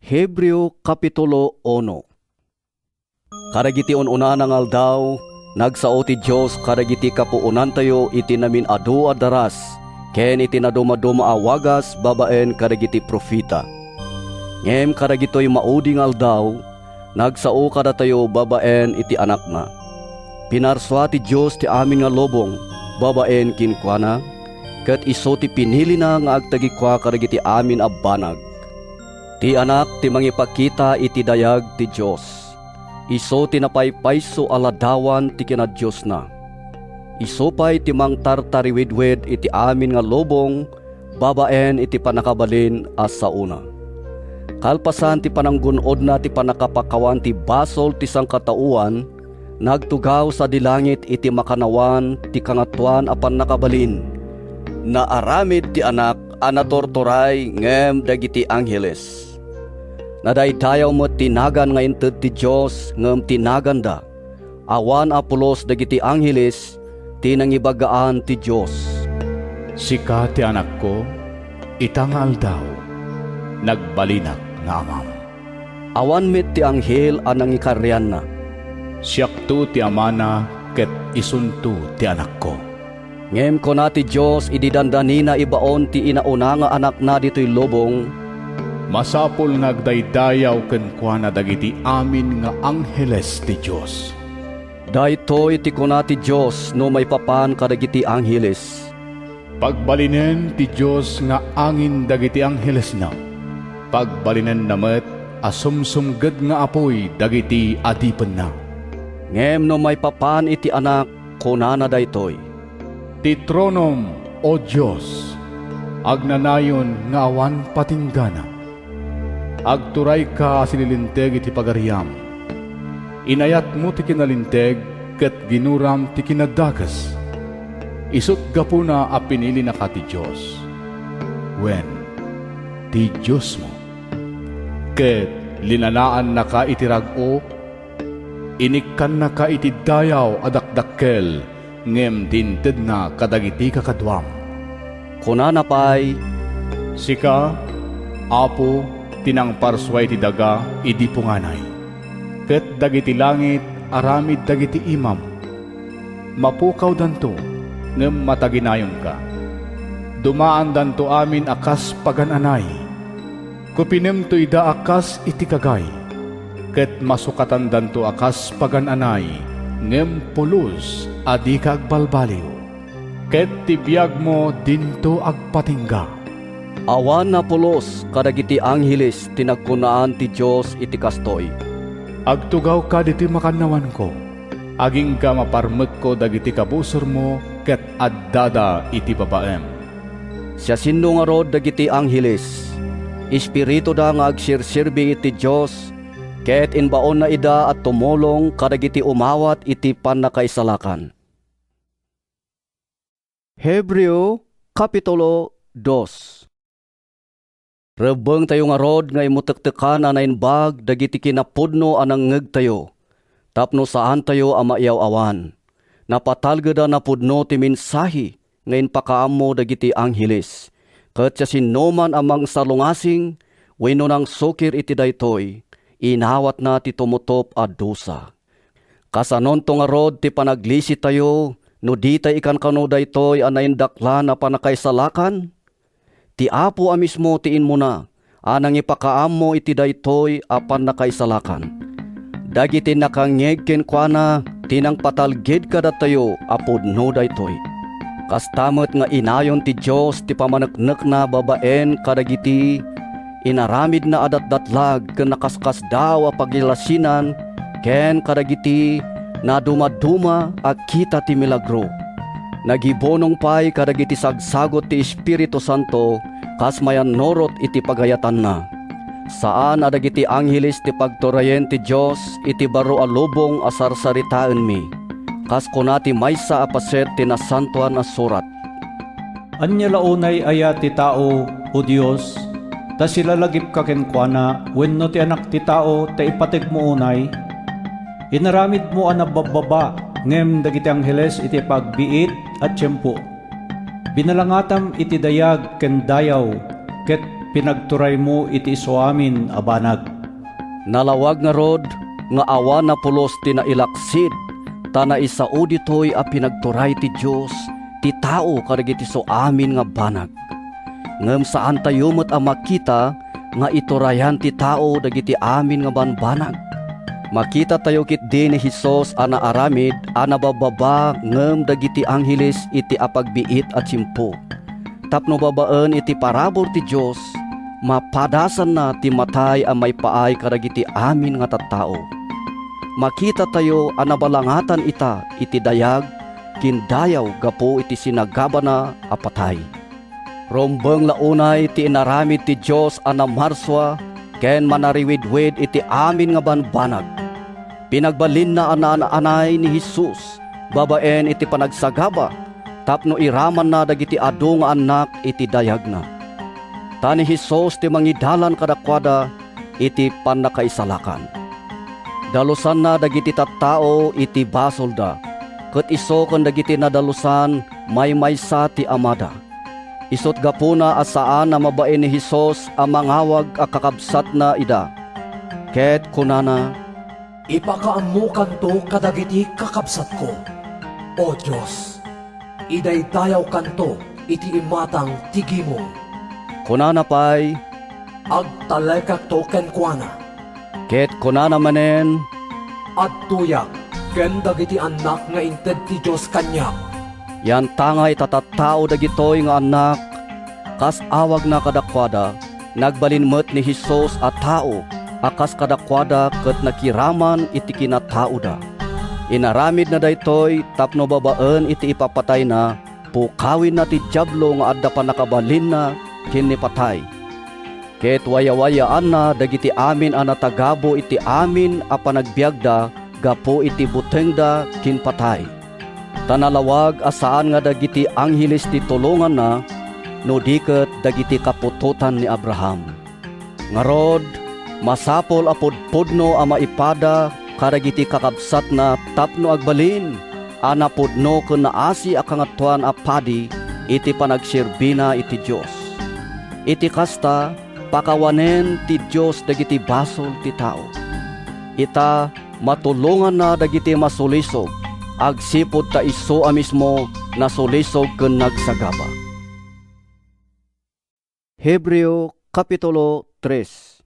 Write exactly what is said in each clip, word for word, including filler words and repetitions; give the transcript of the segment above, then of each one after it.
Hebreo, Kapitulo uno. Kadagiti un-unana nga aldaw, nagsao ti Dios kadagiti kapuonantayo iti namin-adu a daras ken iti nadumaduma a wagas babaen kadagiti profeta. Ngem kadagitoy maudi nga aldaw, nagsao kadatayo babaen iti Anakna. Pinarsua ti Dios ti amin nga lubong babaen kenkuana, ket isu ti pinilina nga agtagikua kadagiti amin a banag. Ti Anak ti mangipakita iti dayag ti Dios. Isu ti napaypayso a ladawan ti kinadiosna. Isu pay ti mangtartariwidwid iti amin nga lubong babaen iti pannakabalin a saona. Kalpasan ti pananggun-odna ti pannakapakawan ti basol ti sangkataoan, nagtugaw sadi langit iti makannawan ti Kangatoan a Pannakabalin. Naaramid ti Anak a naturturay ngem dagiti angheles. Nadaydayaw met ti nagan nga inted ti Dios ngem ti naganda, awan a pulos dagiti angheles, ti nangibagaan ti Dios. Sika ti Anakko, ita nga aldaw, nagbalinak nga Amam. Awan met ti anghel a nangikarrianna. Siakto ti Amana ket isunto ti Anakko. Ngem kuna ti Dios idi dandanina ibaon ti inauna nga Anakna ditoy lubong, masapul nga agdaydayaw kenkuana dagiti amin nga angheles ti Dios. Daytoy ti kuna ti Dios no maipapan kadagiti angheles. Pagbalinen ti Dios nga angin dagiti anghelesna. Pagbalinenna met a sumsumged nga apuy dagiti adipenna. Ngem no maipapan iti Anak, kunana daytoy, "Ti tronom, O Dios, agnanayon nga awan patinggana. Agturayka a sililinteg iti pagariam. Inayatmo ti kinalinteg ket ginuram ti kinadakes. Isut' gapuna a pinilinaka ti Dios, wen, ti Diosmo, ket linanaannaka iti rag-o. Inikkannaka iti dayaw a dakdakkel ngem ti intedna kadagiti kakaduam." Kunana pay, "Sika, Apo, ti nangparsua iti daga idi punganay, ket dagiti langit aramid dagiti imam. Mapukawdanto, ngem mataginayonka. Dumaandanto amin a kas pagan-anay. Kupinemto ida a kas iti kagay, ket masukatandanto a kas pagan-anay, ngem pulos a dika agbalbaliw, ket ti biagmo dinto agpatingga." Awan a pulos kadagiti angheles ti nagkunaan ti Dios iti kastoy, "Agtugawka ditoy makannawanko, agingga maparmekko dagiti kabusormo ket addada iti babaem." Siasino ngarud dagiti angheles? Espirituda nga agserserbi iti Dios, ket imbaonna ida a tumulong kadagiti umawat iti pannakaisalakan. Hebreo, Kapitulo dos. Rebbengtayo ngarud nga imutektekan a naimbag dagiti kinapudno a nangngegtayo, tapno saantayo a maiyaw-awan. Napatalged a napudno ti mensahe nga impakaammo dagiti angheles, ket siasinoman a mangsalungasing wenno nangsukir iti daytoy, inawatna ti tumutop a dusa. Kasanonto ngarud ti panaglisitayo no ditay ikankano daytoy a naindaklan a pannakaisalakan? Ti Apo a mismo ti immuna a nangipakaammo iti daytoy a pannakaisalakan. Dagiti nakangngeg kenkuana ti nangpatalged kadatayo a pudno daytoy. Kasta met nga inayon ti Dios ti pamaneknekna babaen kadagiti inaramidna a datdatlag ken nakaskasdaaw a pagilasinan ken kadagiti nadumaduma a kita ti milagro. Nagibunong pay kadagiti sagsagut ti Espiritu Santo kas mayannurot iti pagayatanna. Saan a dagiti angheles ti pagturayen ti Dios iti baro a lubong a sarsaritaenmi, kas kuna ti maysa a paset ti Nasantoan a Surat, "Ania la unay aya ti tao, O Dios, ta silalagipka kenkuana, wenno ti anak ti tao ta ipategmo unay? Inaramidmo a nababbaba, ngem dagiti angheles iti pagbiit a tiempo. Binalangatam iti dayag ken dayaw, ket pinagturaymo iti isuamin a banag. Nalawag ngarud nga awan a pulos ti nailaksid, ta naisao ditoy a pinagturay ti Dios ti tao kadagiti isuamin nga banag. Ngem saantayo met a makita nga iturayan ti tao dagiti amin nga banbanag. Makitatayo ketdi ni Jesus a naaramid a nababbaba ngem dagiti angheles iti apagbiit a tiempo, tapno babaen iti parabur ti Dios, mapadasanna ti matay a maipaay kadagiti amin nga tattao. Makitatayo a nabalangatan ita iti dayag ken dayaw gapu iti sinagabana a patay. Rumbeng la unay ti inaramid ti Dios a namarsua ken manariwidwid iti amin nga banbanag. Pinagbalinna a naan-anay ni Jesus babaen iti panagsagaba tapno iramanna dagiti adu nga annak iti dayagna. Ta ni Jesus ti mangidalan kadakuada iti pannakaisalakan. Dalusanna dagiti tattao iti basolda, ket isu ken dagiti nadalusan maymaysa ti Amada. Isut' gapuna a saan a mabain ni Jesus a mangawag a kakabsatna ida, ket kunana, "Ipakaammokanto kadagiti kakabsatko, O Dios, idaydayawkanto iti imatang ti gimong." Kunana pay, "Agtalekakto kenkuana." Ket kunana manen, "Adtoyak ken dagiti annak nga inted ti Dios kaniak." Yantangay ta tattao dagitoy nga annak, kas awagna kadakuada, nagbalin met ni Jesus a tao a kas kadakuada ket nakiraman iti kinataoda. Inaramidna daytoy tapno babaen iti ipapatayna, pukawinna ti Diablo nga adda pannakabalinna ken ni patay. Ket wayawayaanna dagiti amin a natagabo iti amin a panagbiagda gapu iti butengda ken patay. Ta nalawag a saan nga dagiti angheles ti tulonganna, no di ket dagiti kaputotan ni Abraham. Ngarud, masapul a pudpudno a maipada kadagiti kakabsatna tapno agbalin a napudno ken naasi a Kangatoan a Padi iti panagserbina iti Dios. Iti kasta, pakawanen ti Dios dagiti basol ti tao. Ita, matulonganna dagiti masulisog, agsipud ta isu a mismo nasulisog ken nagsagaba. Hebreo, Kapitulo tres.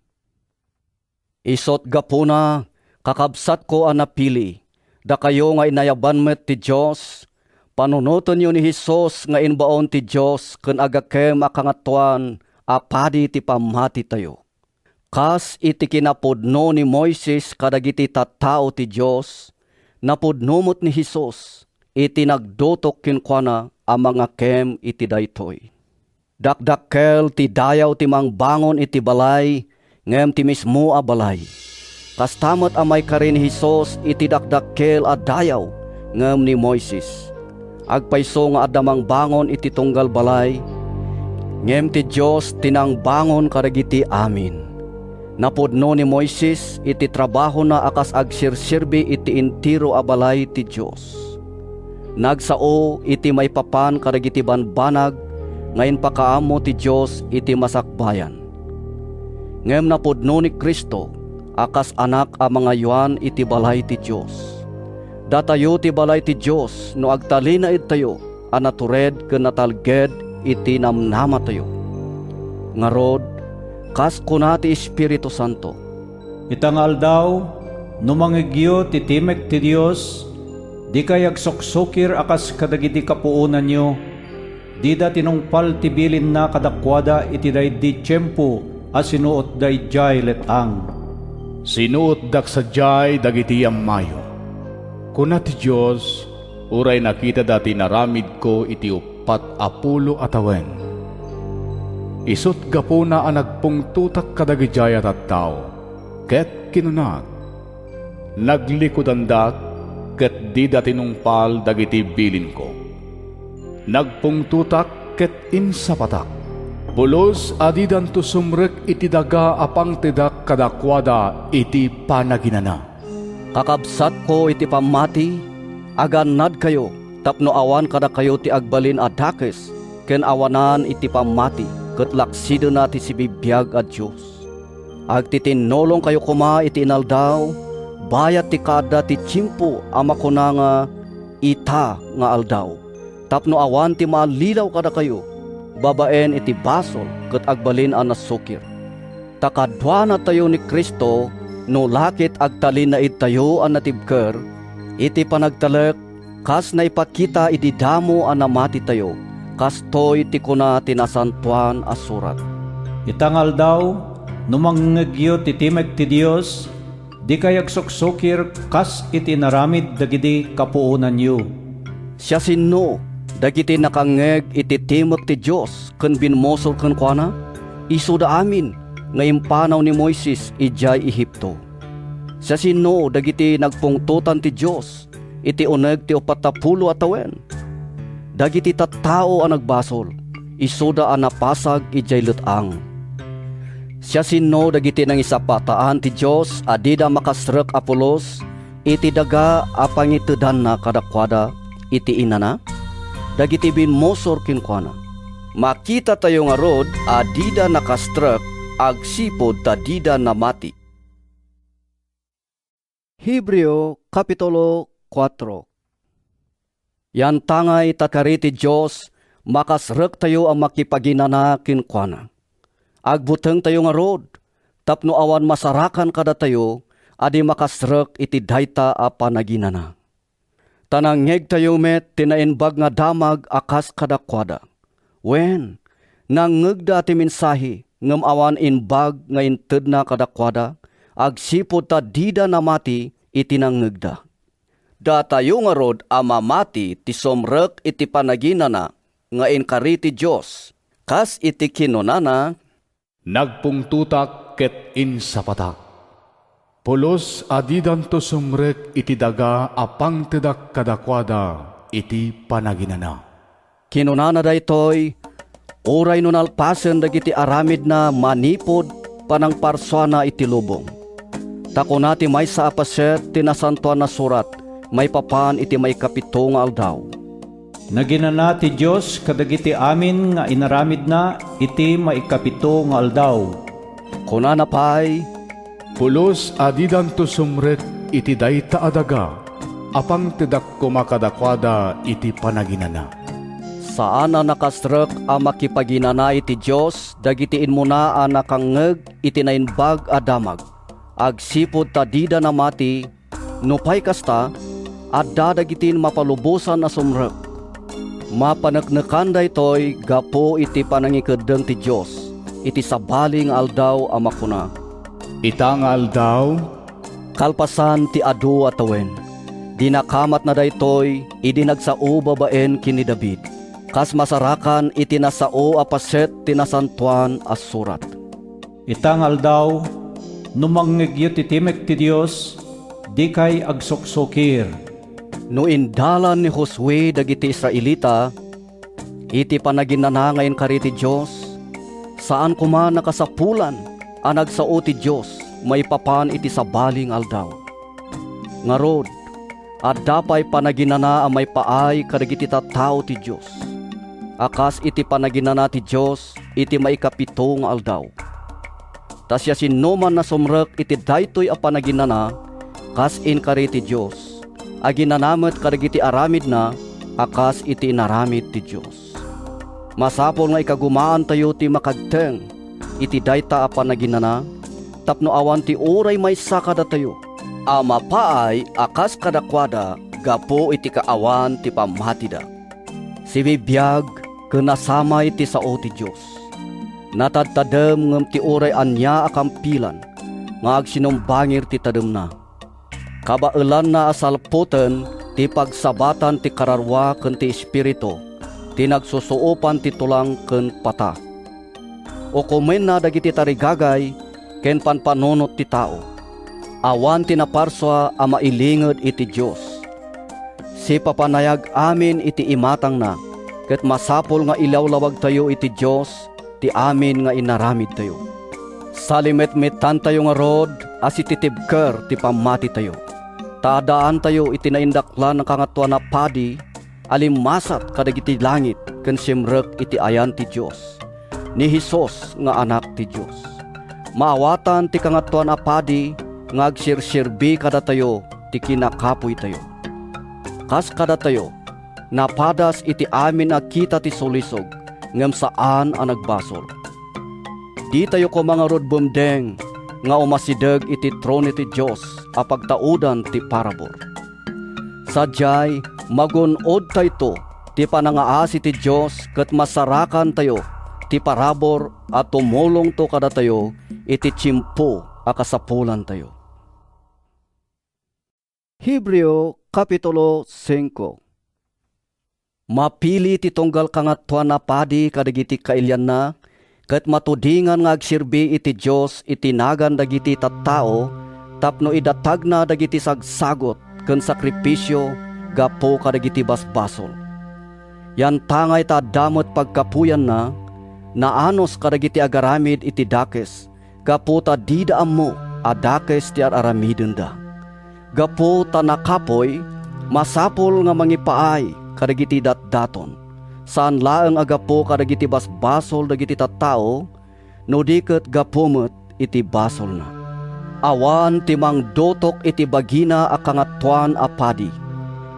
Isut' gapuna, kakabsatko a napili, dakayo nga inayaban met ti Dios, panunotenyo ni Jesus nga imbaon ti Dios ken agakem a Kangatoan a Padi ti pammatitayo. Kas iti kinapudno ni Moises kadagiti tattao ti Dios, napudno met ni Jesus iti nagdutok kenkuana a mangakem iti daytoy. Dakdakkel ti dayaw ti mangbangon iti balay ngem ti mismo a balay. Kasta met a maikari ni Jesus iti dakdakkel a dayaw ngem ni Moises. Agpayso nga adda mangbangon iti tunggal balay, ngem ti Dios ti nangbangon kadagiti amin. Napudno ni Moises iti trabahona a kas agserserbi iti entero a balay ti Dios. Nagsao iti maipapan kadagiti banbanag nga impakaammo ti Dios iti masakbayan. Ngem napudno ni Cristo a kas anak a mangaywan iti balay ti Dios. Datayo ti balay ti Dios no agtalinaedtayo a natured ken natalged iti namnamatayo. Ngarud, kas kuna ti Espiritu Santo, "Ita nga aldaw, no mangngegyo ti timek ti Dios, dikay agsuksukir a kas kadagiti kapuonanyo. Dida tinungpal ti bilinna kadakuada iti daydi tiempo a sinuotda idiay let-ang. Sinuotdak sadiay dagiti yammayo," kuna ti Dios, uray nakitada ti inaramidko iti uppat a pulo a tawen. Isut' gapuna a nagpungtotak kadagidiay a tattao, ket kinunak, "Naglikudandak, ket dida tinungpal dagiti bilinko. Nagpungtotak ket insapatak. Pulos a didanto sumrek iti daga a pangtedak kadakuada iti panaginana." Kakabsatko iti pammati, agannadkayo tapno awan kadakayo ti agbalin a dakes ken awanan iti pammati. ket laksidenna ti sibibiag a Dios. Agtitinnolongkayo koma iti inaldaw, bayat ti kaadda ti tiempo a makuna nga "Ita nga aldaw," tapno awan ti maallilaw kadakayo babaen iti basol ket agbalin a nasukir. Ta kaduanatayo ni Cristo no la ket agtalinaedtayo a natibker iti panagtalek kas naipakita idi damo a namatitayo, kastoy ti kuna ti Nasantoan a Surat, "Ita nga aldaw, no mangngegyo ti timek ti Dios, dikay agsuksukir kas iti inaramid dagidi kapuonanyo." Siasino dagiti nakangngeg iti timek ti Dios ken bimmusor kenkuana? Isuda amin nga impanaw ni Moises idiay Egipto. Siasino dagiti nagpungtotan ti Dios iti uneg ti uppat a pulo a tawen? Dagiti tattao a nagbasol, isuda a napasag idiay let-ang. Siasino dagiti nangisapataan ti Dios a dida makasrek a pulos iti daga a pangitedanna kadakuada iti inana? Dagiti bimmusor kenkuana. Makitatayo ngarud a dida nakasrek agsipud ta dida namati. Hebreo, Kapitulo kuatro. Yantangay ta kari ti Dios, makasrektayo a makipaginana kenkuana. Agbutengtayo ngarud tapno awan masarakan kadatayo a di makasrek iti dayta a panaginana. Ta nangngegtayo met ti naimbag nga damag a kas kadakuada. Wen, nangngegda ti mensahe ngem awan imbag nga intedna kadakuada agsipud ta dida namati iti nangngegda. Datayo ngarud a mamati ti sumrek iti panaginana nga inkari ti Dios, kas iti kinunana, "Nagpungtotak ket insapatak. Pulos a didanto sumrek iti daga a pangtedak kadakuada iti panaginana." Kinunana daytoy, uray no nalpasen dagiti aramidna manipud panangparsuana iti lubong. Ta kuna ti maysa a paset ti Nasantoan a Surat maipapan iti maikapito nga aldaw, "Naginana ti Dios kadagiti amin nga inaramidna iti maikapito nga aldaw." Kunana pay, "Pulos a didanto sumrek iti dayta a daga a pangtedak koma kadakuada iti panaginana." Saan a nakasrek a makipaginana iti Dios dagiti immuna a nakangngeg iti naimbag a damag, agsipud ta dida namati. Nupay kasta, adda dagiti mapalubosan a sumrek. Mapaneknekan daytoy gapu iti panangikeddeng ti Dios iti sabali nga aldaw a makuna, "Ita nga aldaw, kalpasan ti adu a tawen, dinakamatna daytoy idi nagsao babaen ken ni David, kas masarakan iti nasao a paset ti Nasantoan a Surat." Ita nga aldaw, no mangngegyo ti timek ti Dios, dikay agsuksukir. No indalan ni Josue dagiti Israelita iti panaginana nga inkari ti Dios, saan koma nakasapulan a nagsao ti Dios maipapan iti sabali nga aldaw. Ngarud, adda pay panaginana a maipaay kadagiti tattao ti Dios, a kas iti panaginana ti Dios iti maikapito nga aldaw. Ta siasinoman a sumrek iti daytoy a panaginana kas inkari ti Dios, aginana met kadagiti aramidna a kas iti inaramid ti Dios. Masapul nga ikagumaantayo ti makagteng iti dayta a panaginana tapno awan ti uray maysa kadatayo a mapaay a kas kadakuada gapu iti kaawan ti pammatida. Sibibiag ken nasamay ti sao ti Dios. Natadtadem ngem ti uray ania a kampilan nga agsinumbangir ti tademna. Kabaelanna a salputen ti pagsabatan ti kararua ken ti espiritu, ti nagsusuopan ti tulang ken pata. Ukomenna dagiti tarigagay ken panpanunot ti tao. Awan ti naparsua a mailinged iti Dios. Sipapanayag amin iti imatangna, ket masapul nga ilawlawagtayo iti Dios ti amin nga inaramidtayo. Salimetmetantayo ngarud a sititibker ti pammatitayo, ta addaantayo iti naindaklan a Kangatoan a Padi a limmasat kadagiti langit ken simrek iti ayan ti Dios. ni Jesus nga Anak ti Dios. Maawatan ti Kangatoan a Padi nga agserserbi kadatayo ti kinakapoytayo. Kas kadatayo, napadas iti amin a kita ti sulisog, ngem saan a nagbasol. Ditayo koma ngarud bumdeng nga umasideg iti trono ti Dios a pagtaudan ti parabur. Sadiay, magun-odtayto ti panangaasi ti Dios ket masarakantayo ti parabur a tumulongto kadatayo iti tiempo a kasapulantayo. Hebreo, Kapitulo singko. Mapili ti tunggal Kangatoan a Padi kadagiti kailianna, ket matudingan nga agserbi iti Dios iti nagan dagiti tattao tapno idatagna dagiti sagsagut ken sakrifisio gapu kadagiti basbasol. Yantangay ta adda met pagkapuyanna, naanus kadagiti agaramid iti dakes, gapu ta dida ammo a dakes ti ar-aramidenda. Gapu ta nakapuy, masapul nga mangipaay kadagiti datdaton, saan laeng a gapu kadagiti basbasol dagiti tattao, no di ket gapu met iti basolna. Awan ti mangdutok iti bagina a Kangatoan a Padi.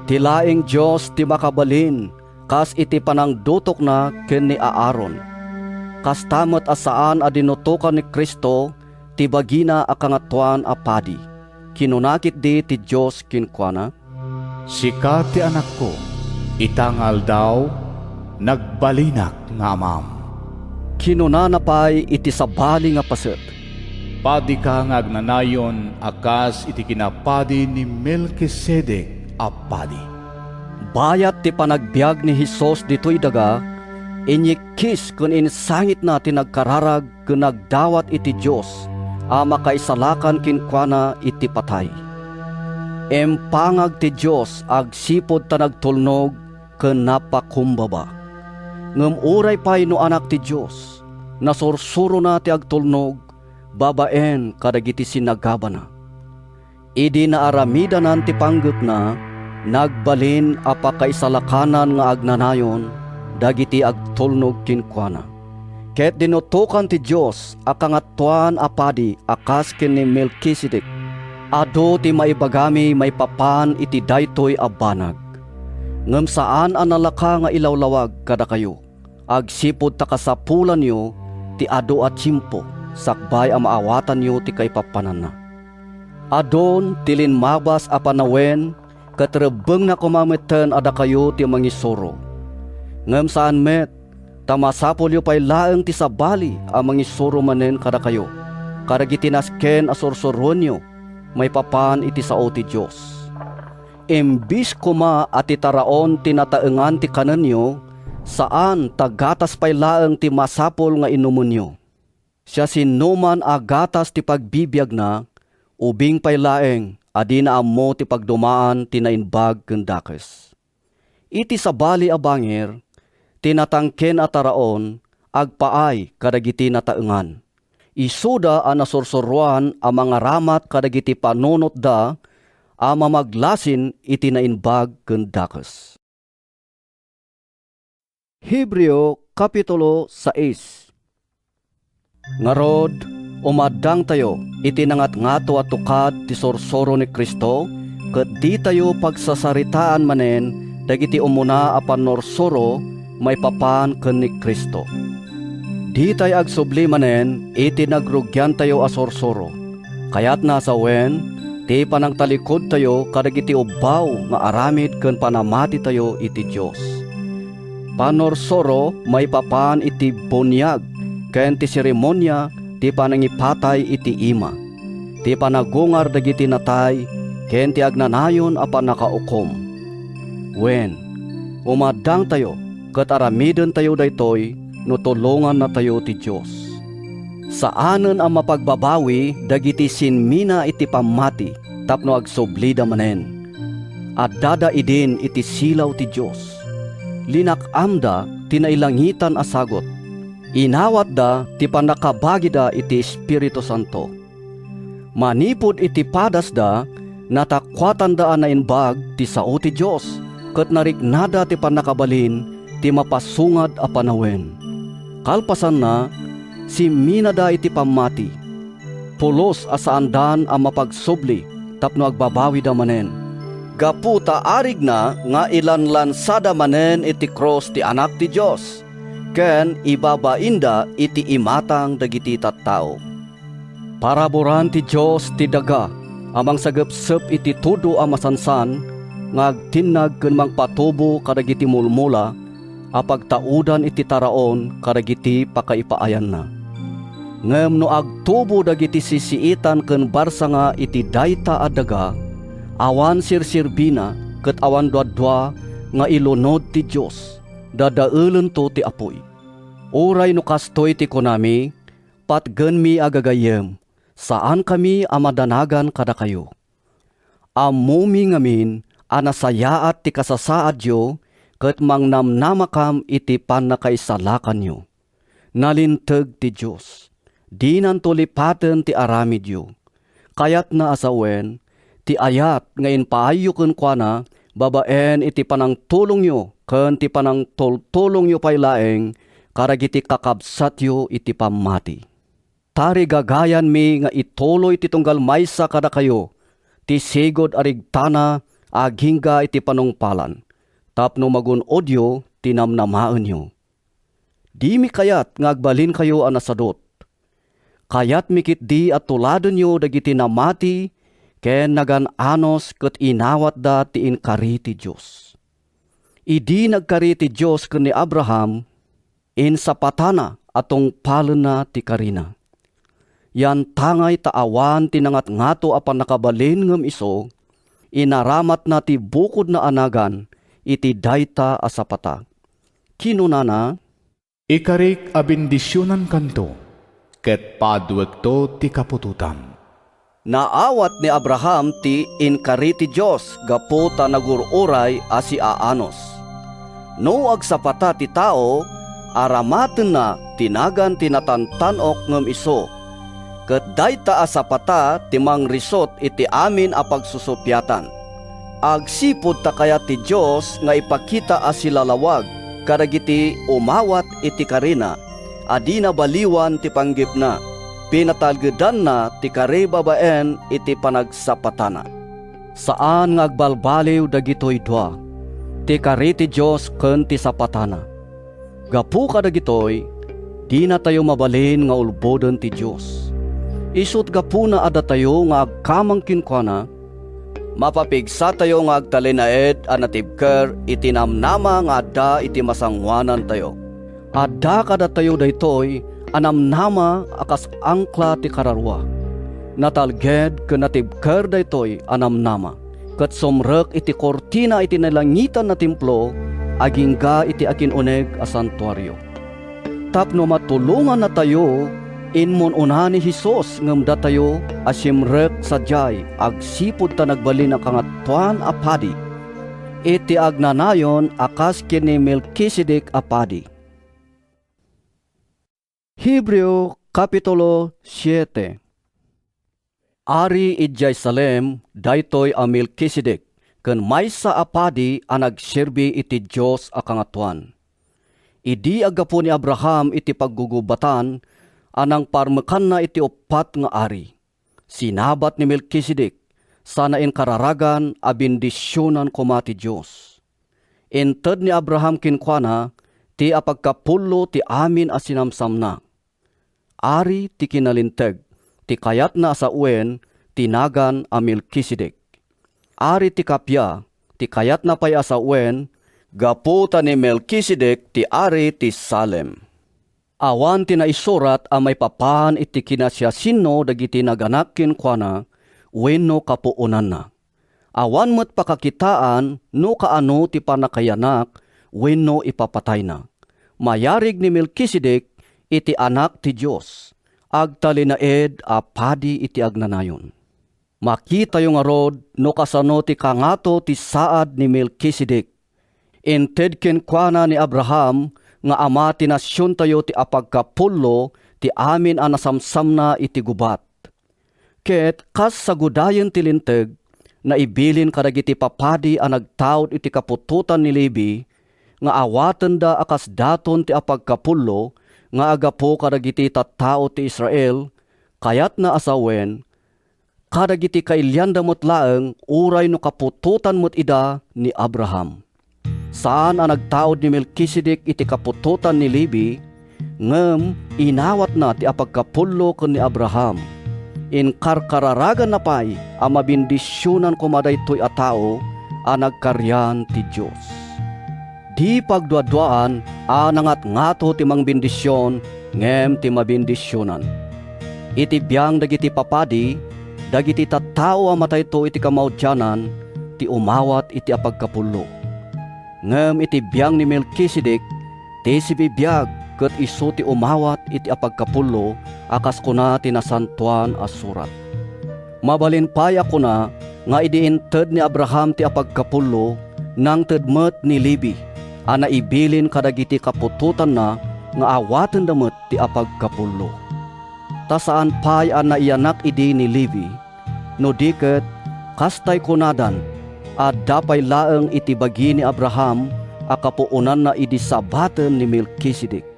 Ti laeng Dios ti makabalin, kas iti panangdutokna ken ni Aaron. Kasta met a saan a dinutokan ni Cristo ti bagina a Kangatoan a Padi. Kinuna ketdi ti Dios kenkuana, "Sika ti Anakko, ita nga aldaw, nagbalinak nga Amam." Kinunana pay iti sabali nga paset, "Padika nga agnanayon a kas iti kinapadi ni Melkisedek a padi." Bayat ti panagbiag ni Jesus ditoy daga, inyikkis ken insangitna ti nagkararag ken nagdawat iti Dios a makaisalakan kenkuana iti patay. Impangag ti Dios agsipud ta nagtulnog ken napakumbaba. Ngem uray pay no Anak ti Dios, nasursurona ti agtulnog babaen kadagiti sinagabana. Idi naaramidanan ti panggepna, nagbalin a pakaisalakanan nga agnanayon dagiti agtulnog kenkuana. Ket dinutokan ti Dios a Kangatoan a Padi a kas ken ni Melkisedek. Adu ti maibagami maipapan iti daytoy a banag. Ngem saan a nalaka nga ilawlawag kadakayo, agsipud ta kasapulanyo ti adu a tiempo sakbay a maawatanyo ti kaipapananna. Adun ti limmabas a panawen ket rebbengna koma metten a dakayo ti mangisuro. Ngem saan met, ta masapulyo pay laeng ti sabali a mangisuro manen kadakayo, kadagiti nasken a sursuroenyo maipapan iti sao ti Dios. Imbis koma a ti taraon ti nataengan ti kanenyo, saan ta gatas pay laeng ti masapul nga inumenyo. Siasinoman a gatas ti pagbibiagna, ubing pay laeng a dina ammo ti pagdumaan ti naimbag ken dakes. Iti sabali a bangir, ti natangken a taraon agpaay kadagiti nataengan. Isuda a nasursuroan a mangaramat kadagiti panunotda a mamaglasin iti naimbag ken dakes. Hebreo, Kapitulo sais. Ngarud, umaddangtayo iti nangatngato a tukad ti sursuro ni Cristo, ket ditayo pagsasaritaan manen dagiti umuna a pannursuro maipapan ken ni Cristo. Ditay agsubli manen iti nagrugiantayo a sursuro. Kayatna a sawen ti panangtalikudtayo kadagiti ubbaw nga aramid ken panamatitayo iti Dios. Pannursuro maipapan iti buniag ken ti seremonia ti panangipatay iti ima, ti panagungar dagiti natay ken ti agnanayon a pannakaukom. Wen, umaddangtayo ket aramidentayo daytoy no tulongannatayo ti Dios. Saanen a mapagbabawi dagiti sinmina iti pammati tapno agsublida manen. Addada idin iti silaw ti Dios. Linak-amda ti nailangitan a sagut. Inawatda ti pannakabagida iti Espiritu Santo. Manipud iti padasda, natakuatanda a naimbag ti sao ti Dios, ket nariknada ti pannakabalin ti mapasungad a panawen. Kalpasanna, simminada iti pammati, pulos a saandan a mapagsubli tapno agbabawida manen, gapu ta arigna nga ilanlansada manen iti krus ti Anak ti Dios ken ibabainda iti imatang dagiti tattao. Paraburan ti Dios ti daga a mangsagepsep iti tudo a masansan nga agtinnag ken mangpatubo kadagiti mulmula a pagtaudan iti taraon kadagiti pakaipaayanna. Ngem no agtubo dagiti sisiitan ken barsanga iti dayta a daga, awan serserbina ket awan duadua nga ilunod ti Dios, dadaelento ti apuy. Uray no kastoy ti kunami, patgenmi a gagayyem, saankami a madanagan kadakayo. Ammomi ngamin a nasayaat ti kasasaadyo ket mangnamnamakam iti pannakaisalakanyo. Nalinteg ti Dios. Dinanto lipaten ti aramidyo. Kayatna a sawen, ti ayat nga impaayyo kenkuana babaen iti panangtulongyo ken ti panangtultulongyo pay laeng kadagiti kakabsatyo iti pammati. Tarigagayanmi nga ituloy ti tunggal maysa kadakayo ti sigud a rigtana agingga iti panungpalan, tapno magun-odyo ti namnamaenyo. Dimi kayat nga agbalinkayo a nasadut. Kayatmi ketdi a tuladenyo dagiti namati ken nagan-anos ket inawatda ti inkari ti Dios. Idi nagkari ti Dios ken ni Abraham, insapatana a tungpalenna ti karina. Yantangay ta awan ti nangatngato a pannakabalin ngem isu, inaramatna ti bukodna a nagan iti dayta a sapata. Kinunana, "Ikarik a bendisionankanto, ket paduekto ti kaputotam." Naawat ni Abraham ti inkari ti Dios gapu ta nagur-uray a siaanos. No agsapata ti tao, aramatenna ti nagan ti natantan-ok ngem isu, ket dayta a sapata ti mangrisut iti amin a pagsusupiatan. Agsipud ta kayat ti Dios nga ipakita a silalawag kadagiti umawat iti karina a dina baliwan ti panggepna, pinatalgedanna ti kari babaen iti panagsapatana. Saan nga agbalbaliw dagitoy dua, ti kari ti Dios ken ti sapatana. Gapu kadagitoy, dinatayo mabalin nga ulboden ti Dios. Isut' gapuna a datayo nga agkamang kenkuana, mapapigsatayo nga agtalinaed a natibker iti namnama nga adda iti masangoanantayo. Adda kadatayo daytoy a namnama a kas angkla ti kararua. Natalged ken natibker daytoy a namnama, ket sumrek iti kurtina iti nalangitan a templo agingga iti akin-uneg a santuario. Tapno matulongannatayo, immun-una ni Jesus ngem datayo a simrek sadiay agsipud ta nagbalin a Kangatoan a Padi iti agnanayon a kas ken ni Melkisedec a padi. Hebreo, Kapitulo siete. Ari idiay Salem daytoy a Melkisedec ken maysa a padi a nagserbi iti Dios a Kangatoan. Idi aggapu ni Abraham iti paggugubatan a nangparmekanna iti uppat nga ari, sinabat ni Melkisedec sana inkararagan a bendisionan koma ti Dios. Inted ni Abraham kenkuana ti apagkapullo ti amin a sinamsamna. Ari ti kinalinteg ti kayatna a sawen ti nagan a Melkisedec. Ari ti kappia ti kayatna pay a sawen gapu ta ni Melkisedec ti ari ti Salem. Awan ti naisurat a maipapan iti kinasiasino dagiti naganak kenkuana wenno kapuonanna. Awan met pakakitaan no kaano ti pannakayanak wenno ipapatayna. Mayarig ni Melkisedec iti Anak ti Dios, agtalinaed a padi iti agnanayon. Makitayo ngarud no kasano ti kangato ti saad ni Melkisedec. Inted kenkuana ni Abraham nga ama ti nasiontayo ti apagkapullo ti amin a nasamsamna iti gubat. Ket kas sagudayen ti Linteg, naibilin kadagiti papadi a nagtaud iti kaputotan ni Levi nga awatenda a kas daton ti apagkapullo nga agapu kadagiti tattao ti Israel, kayatna a sawen, kadagiti kailianda met laeng uray no kaputotan met ida ni Abraham. Saan a nagtaud ni Melkisedek iti kaputotan ni Levi, ngem inawatna ti apagkapullo ken ni Abraham. Inkarkararaganna pay a mabendisionan koma daytoy a tao a nagkarian ti Dios. Di pagduaduaan a nangatngato ti mangbendision ngem ti mabendisionan. Iti biang dagiti papadi, dagiti tattao a matayto iti kamaudianan ti umawat iti apagkapullo. Ngem iti biang ni Melkisedek, ti sibibiag ket isu ti umawat iti apagkapullo a kas kuna ti Nasantoan a Surat. Mabalin pay a kuna nga idi inted ni Abraham ti apagkapullo, nangted met ni Levi a naibilin kadagiti kaputotanna nga awatenda met ti apagkapullo. Ta saan pay a naiyanak idi ni Levi, no di ket, kastay kunadan, adda pay laeng iti bagi ni Abraham a kapuonanna idi sabaten ni Melkisedek.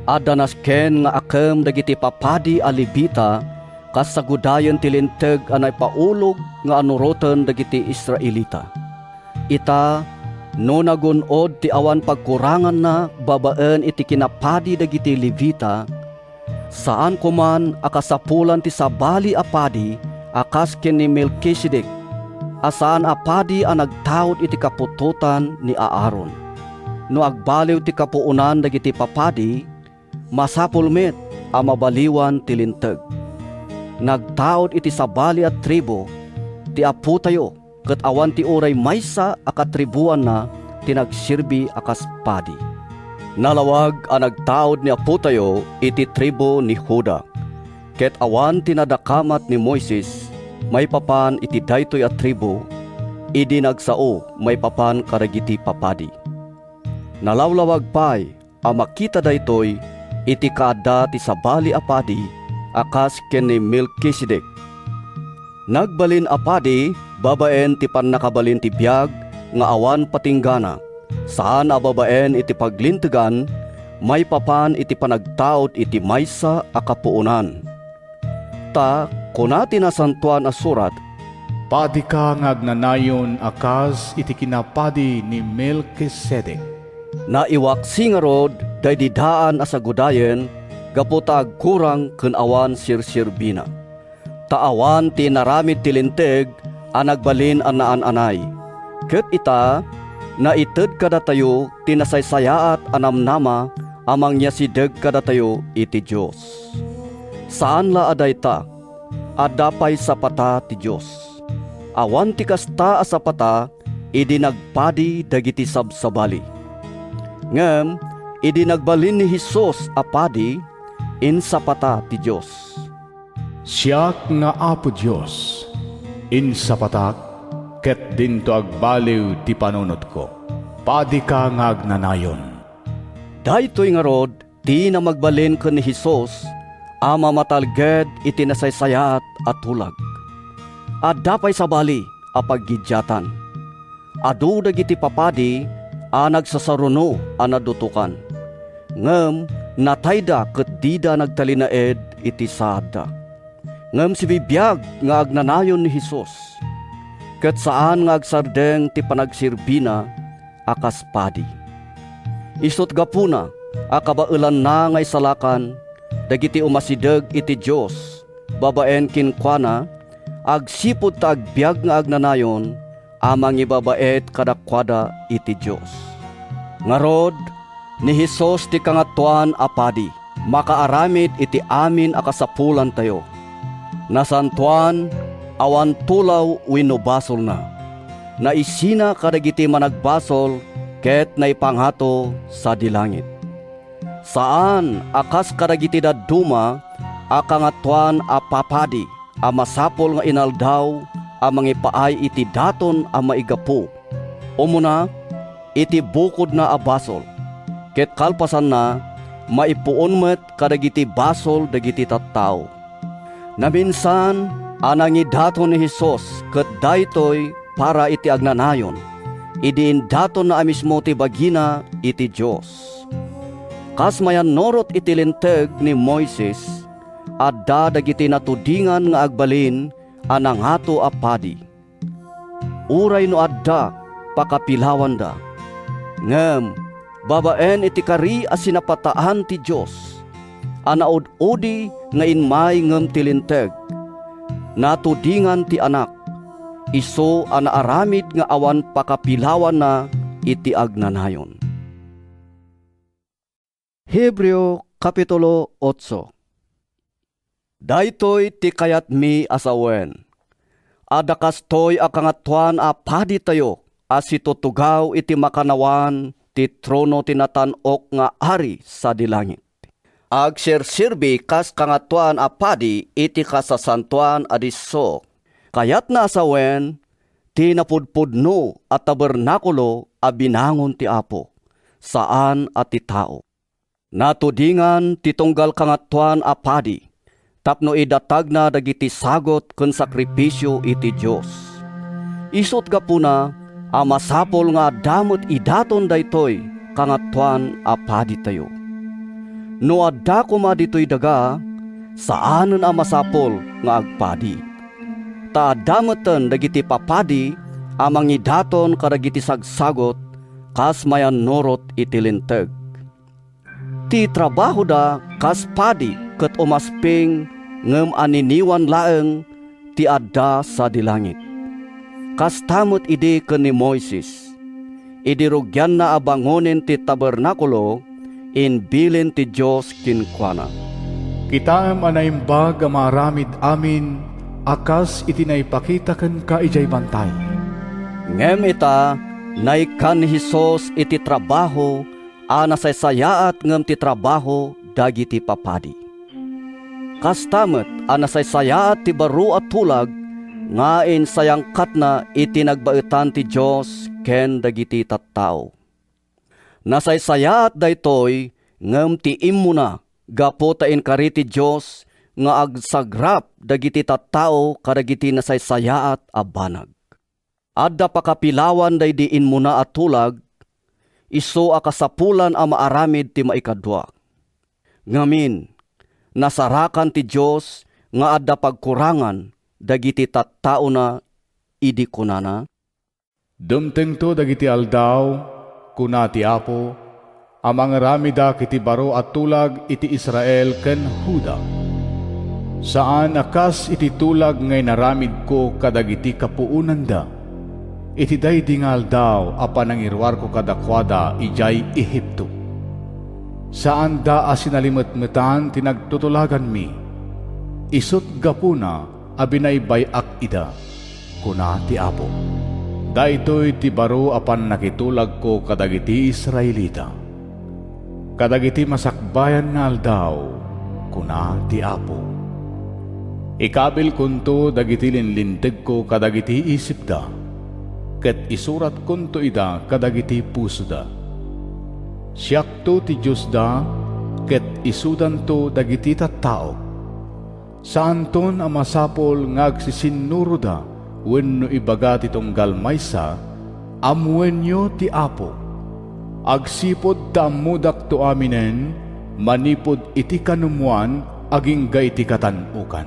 Adda nasken nga akem dagiti papadi a Levita kas sagudayen ti Linteg a naipaulog nga anuroten dagiti Israelita. Ita, no nagun-od ti awan pagkuranganna babaen iti kinapadi dagiti Levita, saan koman a kasapulan ti sabali a padi a kas ken ni Melkisedek, a saan a padi a nagtaud iti kaputotan ni Aaron. No agbaliw ti kapuonan dagiti papadi, masapul met a mabaliwan ti Linteg. Nagtaud iti sabali a tribu ti apotayo, ket awan ti uray maysa a katribuanna ti nagserbi a kas padi. Nalawag a nagtaud ni apotayo iti tribu ni Juda, ket awan ti nadakamat ni Moises maipapan iti daytoy a tribu idi nagsao maipapan kadagiti papadi. Nalawlawag pay a makita daytoy iti kaadda ti sabali a padi a kas ken ni Melkisedek. Nagbalin a padi babaen ti pannakabalin ti biag nga awan patinggana, saan a babaen iti paglintegan maipapan iti panagtaud iti maysa a kapuonan. Ta kuna ti Nasantoan a Surat, "Padika nga agnanayon a kas iti kinapadi ni Melkisedek." Naiwaksi ngarud daydi daan a sagudayen gapu ta agkurang ken awan serserbina. Ta awan ti inaramid ti Linteg a nagbalin a naan-anay. Ket ita, naited kadatayo ti nasaysayaat a namnama a mangyasideg kadatayo iti Dios. Saan la a dayta, adda pay sapata ti Dios. Awan ti kasta a sapata idi nagpadi dagiti sabsabali. Ngem idi nagbalin ni Jesus a padi, insapata ti Dios. "Siak nga Apo Dios, insapatak, ket dinto agbaliw ti panunotko. Padika nga agnanayon." Daytoy ngarud ti namagbalin ken ni Jesus a mamatalged iti nasaysayaat a tulag. Adda pay sabali a paggiddiatan. Adu dagiti papadi a nagsasaruno a nadutokan, ngem natayda ket dida nagtalinaed iti saadda. Ngem sibibiag nga agnanayon ni Jesus, ket saan nga agsardeng ti panagserbina a kas padi. Isut' gapuna a kabaelanna nga isalakan dagiti umasideg iti Dios babaen kenkuana, agsipud ta agbiag nga agnanayon a mangibabaet kadakuada iti Dios. Ngarud, ni Jesus ti Kangatoan a Padi, makaaramid iti amin a kasapulantayo. Nasantoan, awan tulaw wenno basolna. Naisina kadagiti managbasol ket naipangato sadi langit. Saan a kas kadagiti dadduma a Kangatoan a Papadi a masapul nga inaldaw a mangipaay iti daton a maigapu, umuna iti bukodna a basol, ket kalpasanna, maipuon met kadagiti basol dagiti tattao. Naminsan a nangidaton ni Jesus ket daytoy para iti agnanayon, idi indatonna a mismo ti bagina iti Dios. Kas mayannurot iti Linteg ni Moises, adda dagiti natudingan nga agbalin a nangato a padi. Uray no adda, pakapilawanda. Ngem babaen iti kari a sinapataan ti Dios a naud-udi nga immay ngem ti Linteg, natudingan ti Anak, isu a naaramid nga awan pakapilawanna iti agnanayon. Hebreo, Kapitulo otso. Daytoy ti kayatmi a sawen: adda kastoy a Kangatoan a Paditayo a situtugaw iti makannawan ti trono ti natan-ok nga Ari sadi langit. Agserserbi kas Kangatoan a Padi iti Kasasantoan a Disso. Kayatna a sawen ti napudpudno a tabernakulo a binangon ti Apo, saan a ti tao. Natudingan ti tunggal Kangatoan a Padi tapno idatagna dagiti sagut ken sakrifisio iti Dios. Isut' gapuna a masapul nga adda met idaton daytoy Kangatoan a Paditayo. No adda koma ditoy daga, saanen a masapul nga agpadi. Ta adda meten dagiti papadi a mangidaton kadagiti sagsagut kas mayannurot iti Linteg. Ti trabahoda kas padi ket umasping ngem aniniwan laeng ti adda sadi langit. Kasta met idi ken ni Moises. Idi rugianna a bangonen ti tabernakulo, imbilin ti Dios kenkuana, "Kitaem a naimbag a maaramid amin a kas iti naipakita kenka idiay bantay." Ngem ita, naikkan ni Jesus iti trabaho a nasaysayaat ngem ti trabaho dagiti papadi. Kasta met a nasaysayaat ti baro a tulag nga insayangkatna iti nagbaetan ti Dios ken dagiti tattao. Nasaysayaat daytoy ngem ti immuna gapu ta inkari ti Dios nga agsagrap dagiti tattao kadagiti nasaysayaat a banag. Adda pakapilawan daydi immuna a tulag, isu a kasapulan a maaramid ti maikadua. Ngamin, nasarakan ti Dios nga adda pagkurangan dagiti tattaona idi kunana, "Dumtengto dagiti aldaw," kuna ti Apo, "a mangaramedak iti baro a tulag iti Israel ken Juda. Saan a kas iti tulag nga inaramidko kadagiti kapuonanda iti daydi nga aldaw a panangiruarko kadakuada idiay Egipto. Saanda a sinalimetmetan ti nagtutulaganmi. Isut' gapuna a binaybay-ak ida," kuna ti Apo. "Daytoy ti baro a pannakitulagko kadagiti Israelita. Kadagiti masakbayan nga aldaw," kuna ti Apo, "ikabilkonto dagiti linlintegko kadagiti isipda, ket isuratkonto ida kadagiti pusoda. Siakto ti Diosda, ket isudanto dagiti tattaok. Saanton a masapul nga agsisinnuroda wenno ibaga ti tunggal maysa, 'Ammoenyo ti Apo.' Agsipud ta ammodakto aminen manipud iti kanumoan agingga iti katan-okan.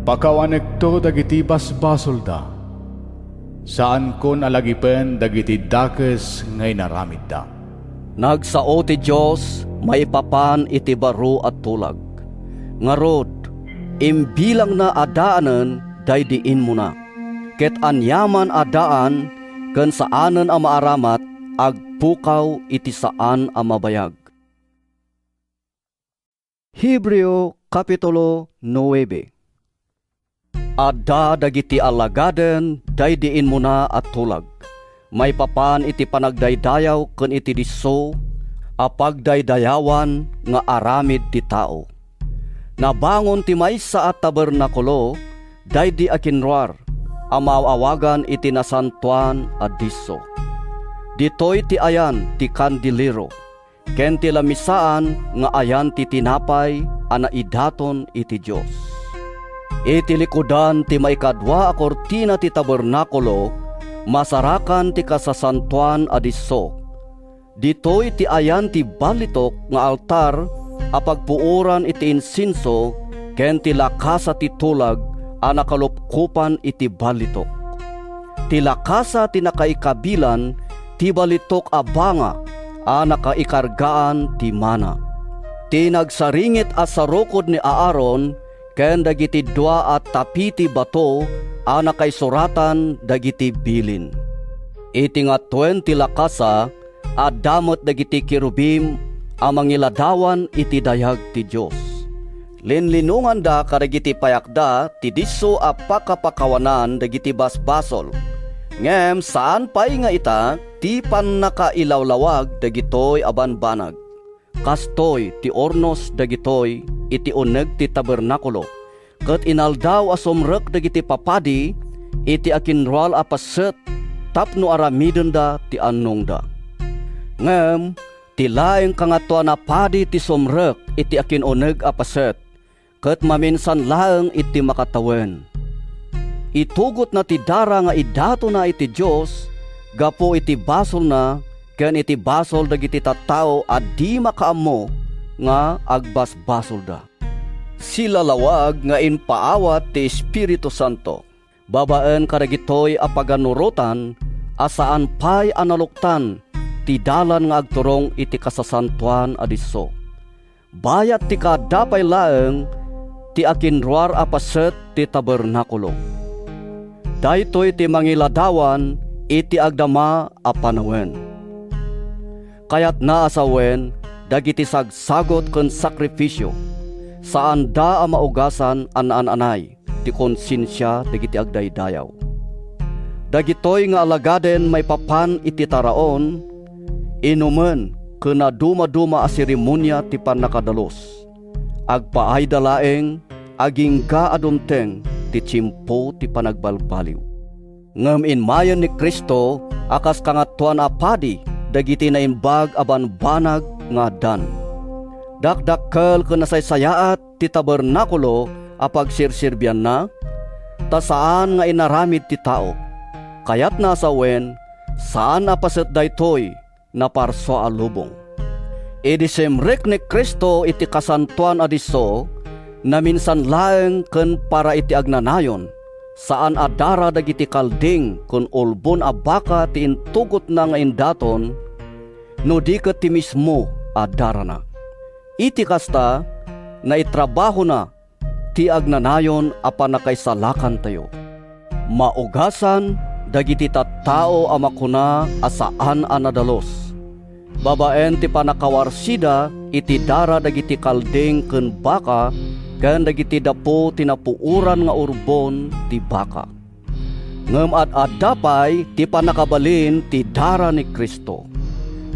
Pakawanekto dagiti basbasolda. Saankon a lagipen dagiti dakes nga inaramidda." Nagsao ti Dios maipapan iti baro a tulag. Ngarud, imbilangna a daanen daydi immuna, ket aniaman a daan ken saanen a maaramat agpukaw iti saan a mabayag. Hebreo, Kapitulo nuebe. Adda dagiti alagaden daydi immuna a tulag, maipapan iti panagdaydayaw ken iti disso a pagdaydayawan nga aramid ti tao. Nabangon ti maysa a tabernakulo daydi a kinruar a maaw-awagan iti Nasantoan a Disso. Ditoy ti ayan ti kandelero ken ti lamisaan nga ayan ti tinapay a naidaton iti Dios. Iti likudan ti maikadua a kurtina ti tabernakulo, masarakan ti Kasasantoan a Disso. Ditoy ti ayan ti ballitok nga altar a pagpuoran iti insenso ken ti lakasa ti tulag a nakalupkopan iti ballitok. Ti lakasa ti nakaikabilan ti ballitok a banga a nakaikargaan ti mana. Ti nagsaringit a sarukod ni Aaron ken dagiti dua a tapi ti bato a nakaisuratan dagiti bilin. Iti ngatuen ti lakasa, adda met dagiti kerubim a mangiladawan iti dayag ti Dios. Linlinonganda kadagiti payakda ti disso a pakapakawanan dagiti basbasol. Ngem saan pay nga ita ti pannakailawlawag dagitoy a banbanag. Kastoy ti urnos dagitoy iti uneg ti tabernakulo, ket inaldaw a sumrek dagiti papadi iti akinruar a paset tapno aramidenda ti annongda. Ngem ti laeng Kangatoan a Padi ti sumrek iti akin-uneg a paset, ket maminsan laeng iti makatawen. Itugotna ti dara nga idatona iti Dios gapu iti basolna ken iti basol dagiti tattao a di makaammo nga agbasbasolda. Silalawag nga impaawat ti Espiritu Santo. Babaen kadagitoy a paganurotan a saan pay a naluktan ti dalan nga agturong iti kasasantoan a disso. Bayat ti kaadda pay laeng ti akinruar a paset ti tabernakulo. Daytoy ti mangiladawan iti agdama a panawen. Kayatna a sawen dagiti sagsagut ken sakrifisio, saanda a maugasan a naan-anay ti konsensia dagiti agdaydayaw. Dagitoy nga alagaden maipapan iti taraon, inumen ken nadumaduma a seremonia ti pannakadalus. Agpaayda laeng agingga a dumteng ti tiempo ti panagbalbaliw. Ngem immayen ni Cristo a kas Kangatoan a Padi dagiti naimbag a banbanag nga addan. Dakdakkel ken nasaysayaat ti tabernakulo a pagserserbianna, ta saan nga inaramid ti tao. Kayatna a sawen, saan a paset daytoy naparsua a lubong. Idi simrek ni Cristo iti kasantoan a disso, naminsan laeng ken para iti agnanayon, saan a dara dagiti kalding ken ulbon a baka ti intugotna nga indaton, no di ket ti mismo a darana. Iti kasta, naitrabahona ti agnanayon a pannakaisalakantayo. Maugasan dagiti tattao a makuna a saan a nadalus, babaen ti pannakawarsida iti dara dagiti kalding ken baka ken dagiti dapo ti napuoran nga urbon ti baka. Ngem ad-adda pay ti pannakabalin ti dara ni Cristo.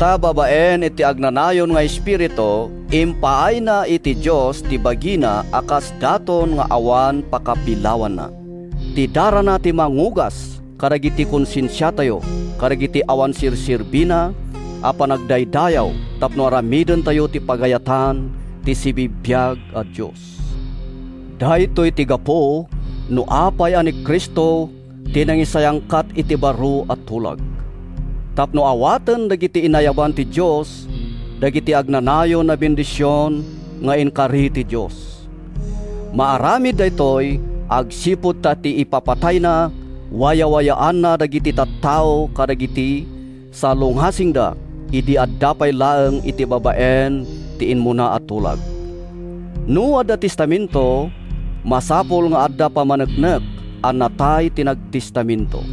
Ta babaen iti agnanayon nga Espiritu, impaayna iti Dios ti bagina a kas daton nga awan pakapilawanna. Ti darana ti mangugas kadagiti konsensiatayo, kadagiti awan serserbina a panagdaydayaw tapno aramidentayo ti pagayatan ti sibibiag a Dios. Daytoy ti gapu no apay a ni Cristo ti nangisayangkat iti baro a tulag, tapno awaten dagiti inayaban ti Dios dagiti agnanayon a bendision nga inkari ti Dios. Maaramid daytoy agsipud ta ti ipapatayna, wayawayaanna dagiti tattao kadagiti salungasingda idi adda pay laeng iti babaen ti immuna a tulag. No adda testamento, masapul nga adda pammaneknek a natay ti nagtestamento.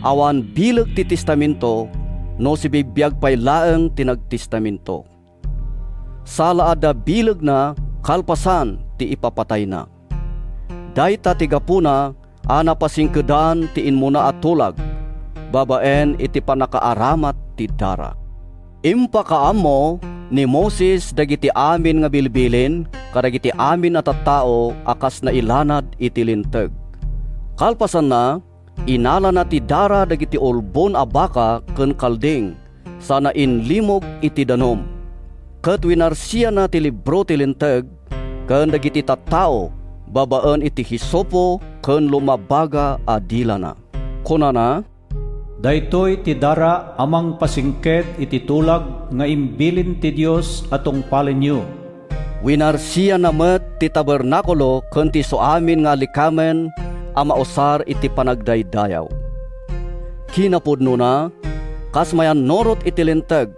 Awan bileg ti testamento no sibibiag pay laeng ti nagtestamento. Sala adda bilegna kalpasan ti ipapatayna. Dayta ti gapuna a napasingkedan ti immuna a tulag babaen iti pannakaaramat ti dara. Impakaammo ni Moses dagiti amin nga bilbilin kadagiti amin a tattao a kas nailanad iti Linteg. Kalpasanna, inalana ti dara dagiti ulbon a baka ken kalding sana inlimog iti danum. Ket winarsiana ti libro ti Linteg ken dagiti tattao babaen iti hisopo ken lumabaga a dilana. Kunana, Daytoy ti dara a mangpasingked iti tulag nga imbilin ti Dios a tungpalenyo. Winarsianna met ti tabernakulo ken ti isuamin nga alikamen a mausar iti panagdaydayaw. Kinapudnona, kas mayannurot iti Linteg,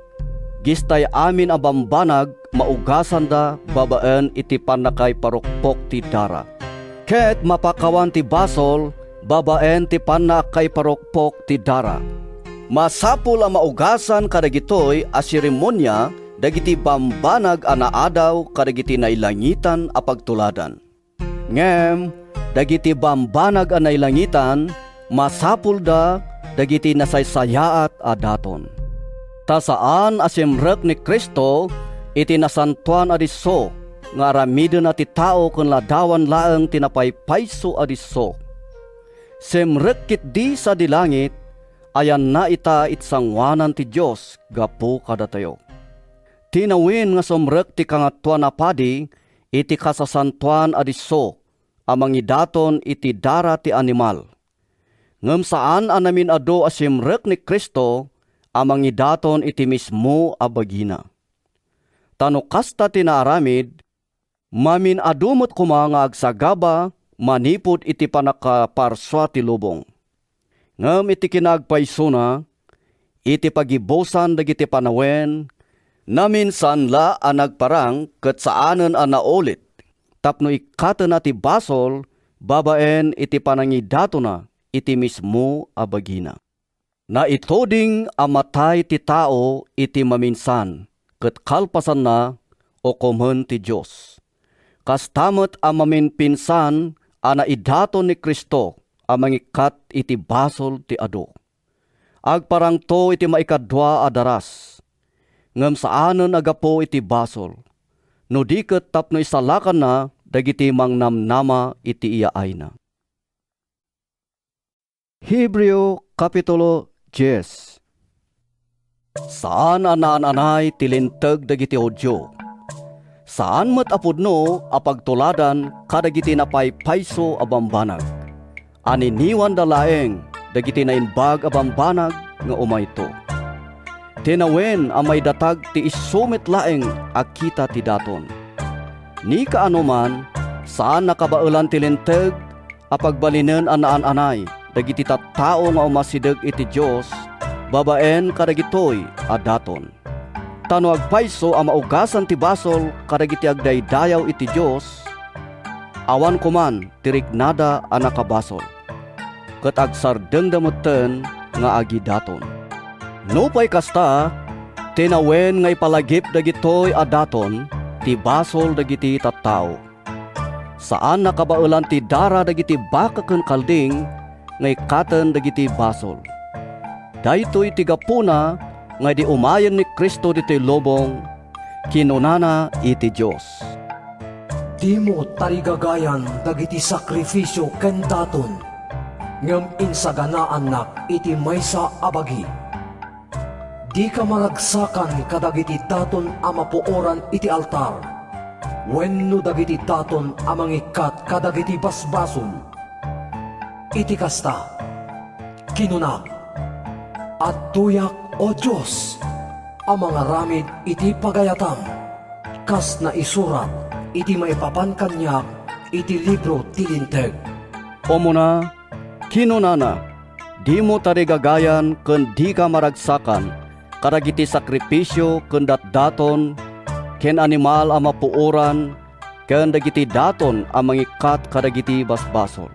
gistay amin a bambanag maugasanda babaen iti pannakaiparukpok ti dara. Ket mapakawan ti basol babaen ti pannakaiparukpok ti dara. Masapul a maugasan kadagitoy a seremonia dagiti bambanag a naadaw kadagiti nailangitan a pagtuladan. Ngem dagiti bambanag a nailangitan, masapulda dagiti nasaysayaat a daton. Ta saan a simrek ni Cristo iti Nasantoan a Disso nga aramidenna ti tao ken ladawan laeng ti napaypayso a disso. Simrek ketdi sadi langit, ayanna ita iti sangoanan ti Dios gapu kadatayo. Tinawen nga sumrek ti Kangatoan a Padi iti Kasasantoan a Disso a mangidaton iti dara ti animal. Ngem saan a namin-adu a simrek ni Cristo a mangidaton iti mismo a bagina. Ta no kasta ti naaramid, mamin-adu met koma nga agsagaba manipud iti pannakaparsua ti lubong. Ngem iti kinaagpaysona, iti pagibusan dagiti panawen, naminsan la a nagparang ket saanen a naulit tapno ikkatenna ti basol babaen iti panangidatonna iti mismo a bagina. Naituding a matay ti tao iti maminsan ket kalpasanna, ukomen ti Dios. Kasta met a maminpinsan a naidaton ni Cristo a mangikkat iti basol ti adu. Agparangto iti maikadua a daras, ngem saanen a gapu iti basol, no di ket tapno isalakanna dagiti mangnamnama iti iyaayna. Hebreo Kapitulo dies. Saan a naan-anay ti linteg dagiti Judio. Saan met a pudno a pagtuladan kadagiti napaypayso a bambanag. Aniniwanda laeng dagiti naimbag a bambanag nga umayto. Tinawen a maidatag ti isu met laeng a kita ti daton. Ni kaanoman, saan a kabaelan ti linteg a pagbalinen a naan-anay dagiti tattao nga umasideg iti Dios babaen kadagitoy a daton. Ta no agpayso a maugasan ti basol kadagiti agdaydayaw iti Dios, awan koman ti riknada a nakabasol, ket agsardengda metten nga agidaton. Nupay kasta, tinawen nga ipalagip dagitoy a daton ti basol dagiti tattao. Saan a kabaelan ti dara dagiti baka ken kalding nga ikkaten dagiti basol. Daytoy ti gapuna nga idi umayen ni Cristo ditoy lubong, kinunana iti Dios, "Dimo tarigagayan dagiti sakrifisio ken daton, ngem insaganaannak iti maysa a bagi." Dika maragsakan kadagiti daton a mapuoran iti altar, wenno dagiti daton a mangikkat kadagiti basbasol. Iti kasta, kinunak, "Adtoyak, O Dios, a mangaramid iti pagayatam, kas naisurat iti maipapan kaniak iti libro ti Linteg." Umuna, kinunana, "Dimo tarigagayan ken dika maragsakan kadagiti sakrifisio ken datdaton ken animal a mapuoran ken dagiti daton a mangikkat kadagiti basbasol."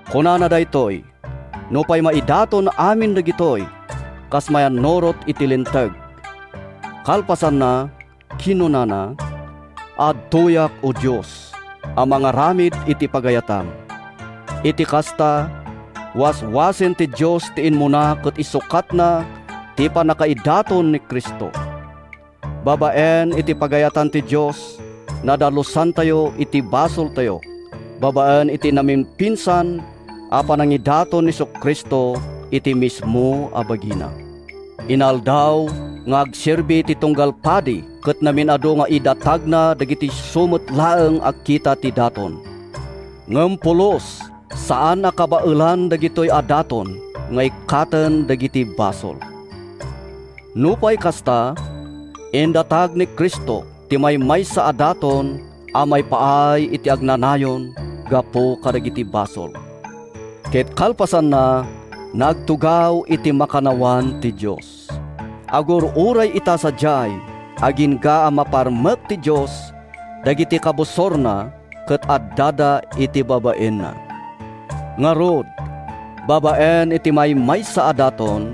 Kunana daytoy, nupay maidaton amin dagitoy kas mayannurot iti Linteg. Kalpasanna, kinunana, "Adtoyak, O Dios, a mangaramid iti pagayatam." Iti kasta, waswasen ti Dios ti immuna ket isukatna ti pannakaidaton ni Cristo. Babaen iti pagayatan ti Dios, nadalusantayo iti basoltayo babaen iti namimpinsan a panangidaton ni Jesu-Cristo iti mismo a bagina. Inaldaw nga agserbi ti tunggal padi ket namin-adu nga idatagna dagiti isu met laeng a kita ti daton. Ngem pulos, saan a kabaelan dagitoy a daton nga ikkaten dagiti basol. Nupay kasta, indatag ni Cristo ti maymaysa a daton a maipaay iti agnanayon gapu kadagiti basol. Ket kalpasanna, nagtugaw iti makannawan ti Dios. Agur-uray ita sadiay, agingga a maparmek ti Dios dagiti kabusorna ket addada iti babaenna. Ngarud, babaen iti maymaysa a daton,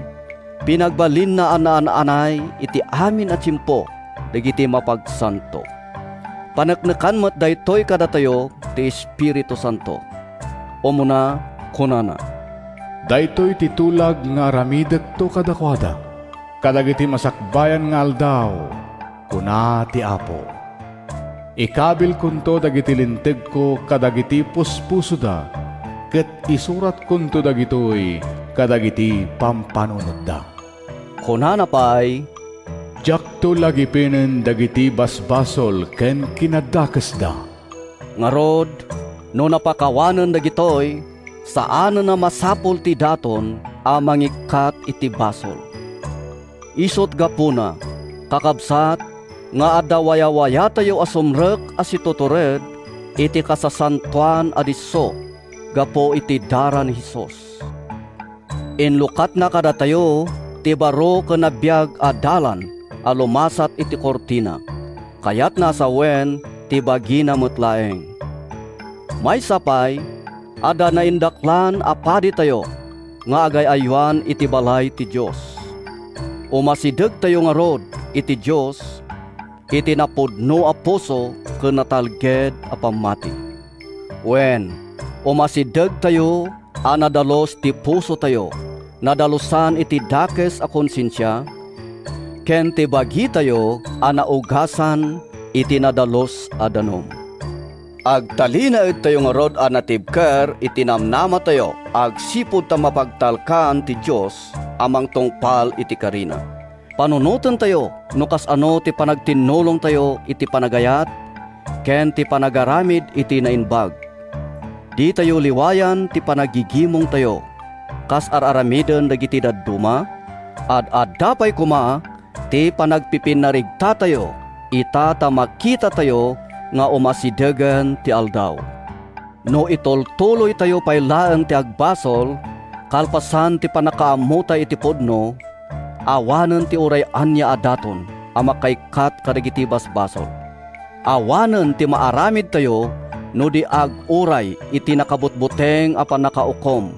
pinagbalinna a naan-anay iti amin a tiempo dagiti mapagsanto. Paneknekan met daytoy kadatayo ti Espiritu Santo. Umuna, kunana, "Daytoy ti tulag nga aramidekto kadakuada kadagiti masakbayan nga aldaw," kuna ti Apo. "Ikabilkonto dagiti lintegko kadagiti puspusoda, ket isuratkonto dagitoy kadagiti pampanunotda." Kunana pay, "Diakto lagipenen dagiti basbasol ken kinadakesda." Ngarud, no napakawanen dagitoy, saanen a masapul ti daton a mangikkat iti basol. Isut' gapuna, kakabsat, nga adda wayawayatayo a sumrek a situtured iti kasasantoan a disso gapu iti dara ni Jesus. Inlukatna kadatayo ti baro ken a biag a dalan a lumasat iti kurtina. Kayatna a sawen ti bagina met laeng. Maysa pay, adda naindaklan a paditayo nga agay-aywan iti balay ti Dios. Umasidegtayo ngarud iti Dios iti napudno a puso ken natalged a pammati. Wen, umasidegtayo a nadalus ti pusotayo, nadalusan iti dakes a konsensia, ken ti bagitayo a naugasan iti nadalus a danum. Agtalinaedtayo ngarud a natibker iti namnamatayo agsipud ta mapagtalkan ti Dios a mangtungpal iti karina. Panunotentayo no kasano ti panagtinnulongtayo iti panagayat ken ti panagaramid iti naimbag. Ditayo liwayan ti panagigimongtayo kas ar-aramiden dagiti dadduma. Ad-adda pay koma ti panagpipinnarigtatayo ita ta makitatayo nga umasidegen ti aldaw. No itultuloytayo pay laeng ti agbasol, kalpasan ti pannakaammota iti pudno, awanen ti uray ania a daton a makaikkat kadagiti basbasol. Awanen ti maaramidtayo no di ag-uray iti nakabutbuteng a pannakaukom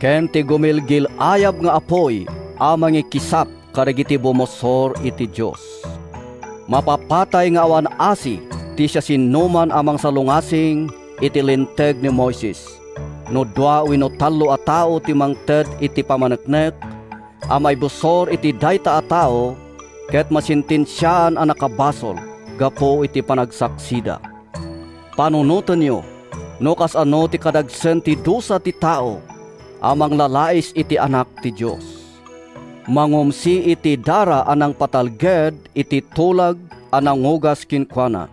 ken ti gumilgil-ayab nga apuy a mangikisap kadagiti bumusor iti Dios. Mapapatay nga awan asi ti siasinoman a mangsalungasing iti Linteg ni Moises. No dua wenno tallo a tao ti mangted iti pamaneknek a maibusor iti dayta a tao, ket masentensiaan a nakabasol gapu iti panagsaksida. Panunotenyo no kasano ti kadagsen ti dusa ti tao a manglalais iti Anak ti Dios. Mangumsi iti dara a nangpatalged iti tulag a nangugas kenkuana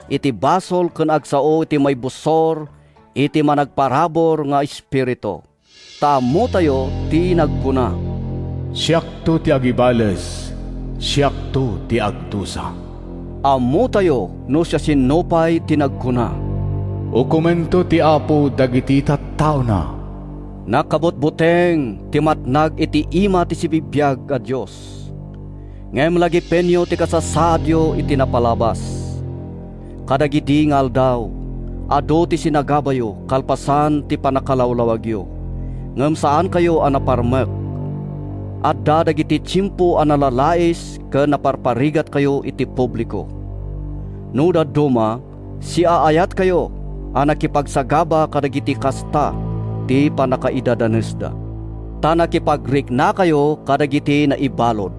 iti basol ken agsao iti maibusor iti managparabur nga Espiritu. Ta ammotayo ti nagkuna, "Siakto ti agibales, siakto ti agdusa." Ammotayo no siasino pay ti nagkuna, "Ukomento ti Apo dagiti tattaona." Nakabutbuteng ti matnag iti ima ti sibibiag a Dios. Ngem lagipenyo ti kasasaadyo iti napalabas. Kadagidi nga aldaw, adu ti sinagabayo kalpasan ti pannakalawlawagyo, ngem saankayo a naparmek. Adda dagiti tiempo a nalalais ken naparparigatkayo iti publiko. No dadduma, siaayatkayo a nakipagsagaba kadagiti kasta ti pannakaidadanesda. Ta nakipagriknakayo kadagiti naibalud.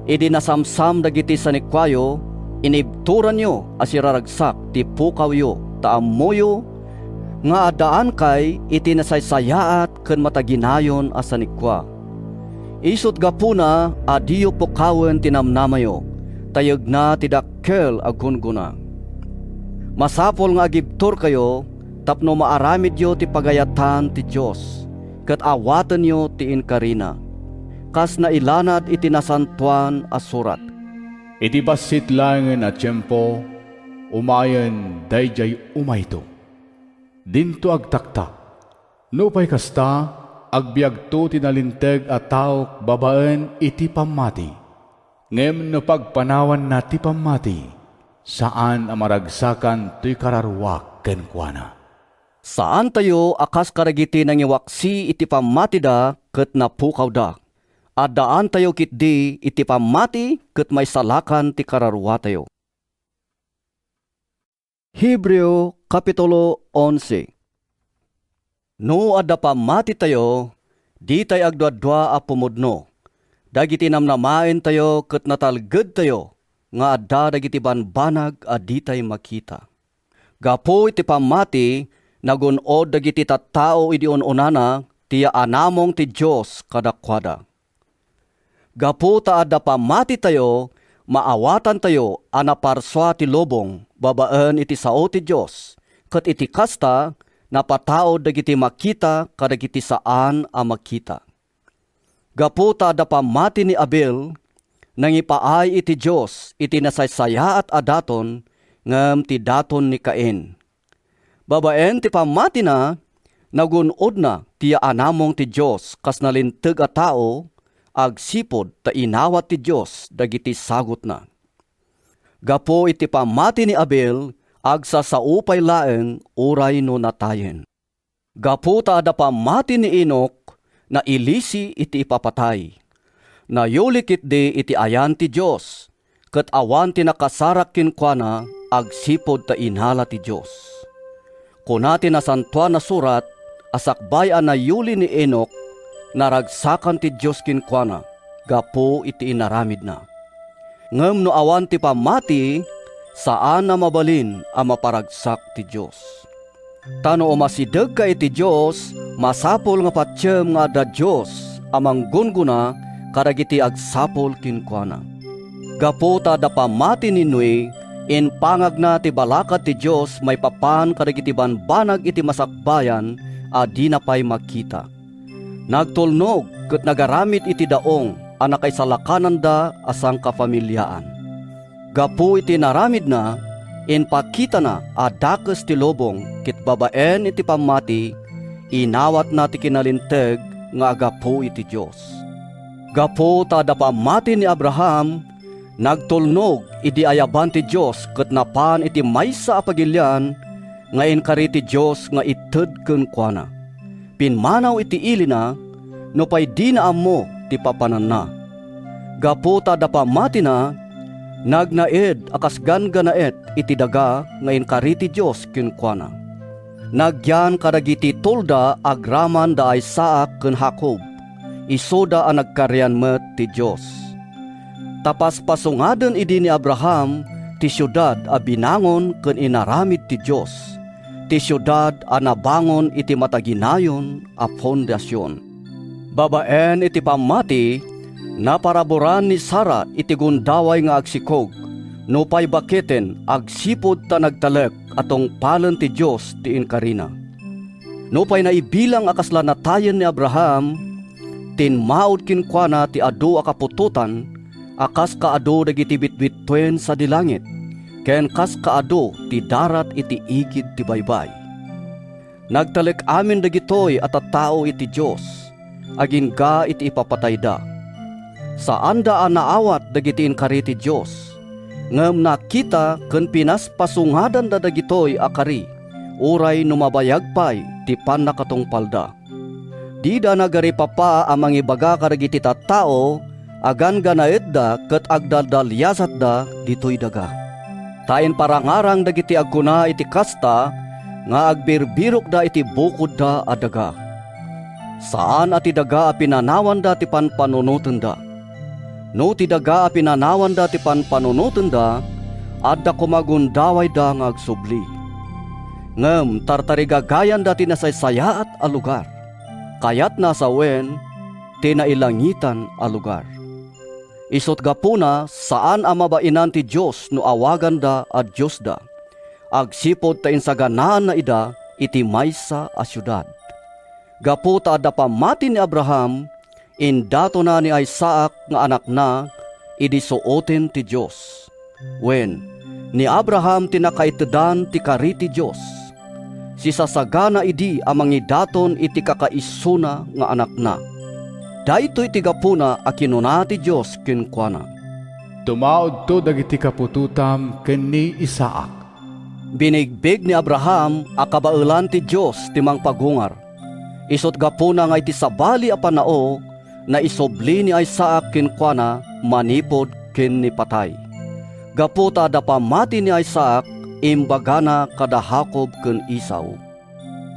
Idi nasamsam dagiti sanikuayo, inibturanyo a siraragsak ti pukawyo ta ammoyo nga addaankay iti nasaysayaat ken mataginayon a sanikua. Isut' gapuna a diyo pukawen ti namnamayo, ta yegna ti dakkel a gunggona. Masapul nga agibturkayo tapno maaramidyo ti pagayatan ti Dios, ket awatenyo ti inkarina. Kas nailanad iti Nasantoan a Surat, "Iti bassit laengen a tiempo, umayen daydiay umayto. Dinto agtaktak. Nupay kasta, agbiagto ti nalinteg a taok babaen iti pammati. Ngem no pagpanawanna ti pammati, saan a maragsakan toy kararuak kenkuana." Saantayo a kas kadagiti nangiwaksi iti pammatida ket napukawda. Addaantayo ketdi iti pammati ket maisalakan ti kararuatayo. Hebreo, Kapitulo onse. No adda pammatitayo, ditay agduadua a pumudno. Dagiti namnamaentayo ket natalgedtayo nga adda dagiti banbanag a ditay makita. Gapu iti pammati, nagun-od dagiti tattao idi un-unana ti yaanamong ti Dios kadakuada. Gapu ta adda pammatitayo, maawatantayo a naparsua ti lubong babaen iti sao ti Dios, ket iti kasta, napataud dagiti makita kadagiti saan a makita. Gapu ta adda pammati ni Abel, nangipaay iti Dios iti nasaysayaat a daton ngem ti daton ni Cain. Babaen ti pammatina, nagun-odna ti yaanamong ti Dios kas nalinteg a tao agsipud ta inawat ti Dios dagiti sagutna. Gapu iti pammati ni Abel, agsasao pay laeng uray no natayen. Gapu ta adda pammati ni Enoc, nailisi iti ipapatay. Nayuli ketdi iti ayan ti Dios, ket awan ti nakasarak kenkuana agsipud ta inala ti Dios. Kuna ti Nasantoan a Surat a sakbay a nayuli ni Enoc, naragsakan ti Dios kenkuana gapu iti inaramidna. Ngem no awan ti pammati, saan a mabalin a maparagsak ti Dios. Ta no umasidegka iti Dios, masapul nga patiem nga adda Dios a manggunggona kadagiti agsapul kenkuana. Gapu ta adda pammati ni Noe, impangagna ti balakad ti Dios maipapan kadagiti banbanag iti masakbayan a dina pay makita. Nagtulnog ket nagaramid iti daong a nakaisalakananda a sangkafamiliaan. Gapu iti inaramidna, impakitana a dakes ti lubong ket babaen iti pammati, inawatna ti kinalinteg nga agapu iti Dios. Gapu ta adda pammati ni Abraham, nagtulnog idi ayaban ti Dios ket napan iti maysa a pagilian nga inkari ti Dios nga ited kenkuana. Pimmanaw iti ilina, nupay dina ammo ti papananna. Gapu ta adda pammatina, nagnaed a kas ganggannaet iti daga nga inkari ti Dios kenkuana. Nagyan kadagiti tolda agraman da Isaac ken Jacob, isuda a nagkarian met ti Dios. Ta paspasungaden idi ni Abraham ti siudad a binangon ken inaramid ti Dios, ti siudad a nabangon iti mataginayon a fondasion. Babaen iti pammati, naparaburan ni Sara iti gundaway nga agsikog, nupay baketen agsipud ta nagtalek a tungpalen ti Dios ti inkarina. Nupay naibilang a kasla natayen ni Abraham, tinmaud kenkuana ti adu a kaputotan a kas kaadu dagiti bitbittuen sadi langit, ken kas kaadu ti darat iti igid ti baybay. Nagtalek amin dagitoy a tattao iti Dios, agingga iti ipapatayda. Saanda a naawat dagiti inkari ti Dios, ngem nakita ken pinaspasungadanda dagitoy a kari, uray no mabayag pay ti pannakatungpalda. Dida nagaripapa a mangibaga kadagiti tattao a ganggannaetda ket agdaldaliasatda ditoy daga. Ta imparangarang dagiti agkuna iti kasta nga agbirbirokda iti bukodda a daga. Saan a ti daga a pinanawanda ti panpanunotenda. No ti daga a pinanawanda ti panpanunotenda, adda koma gundawayda nga agsubli. Ngem tartarigagayanda ti nasaysayaat a lugar. Kayatna a sawen ti nailangitan a lugar. Isut' gapuna, saan a mabainan ti Dios no awaganda a diosda, agsipud ta insaganaanna ida iti maysa a siudad. Gapu ta adda pammati ni Abraham, indatonna ni Isaac nga anakna idi suoten ti Dios. Wen, ni Abraham ti nakaitedan ti kari ti Dios. Sisasagana idi a mangidaton iti kakaisuna nga anakna. Daytoy ti gapuna a kinuna ti Dios kenkuana, "Tumaudto dagiti kaputotam ken ni Isaac." Binigbig ni Abraham a kabaelan ti Dios ti mangpagungar. Isut' gapuna nga iti sabali a pannao, naisubli ni Isaac kenkuana manipud ken ni patay. Gapu ta adda pammati ni Isaac, imbagana kada Jacob ken Esau,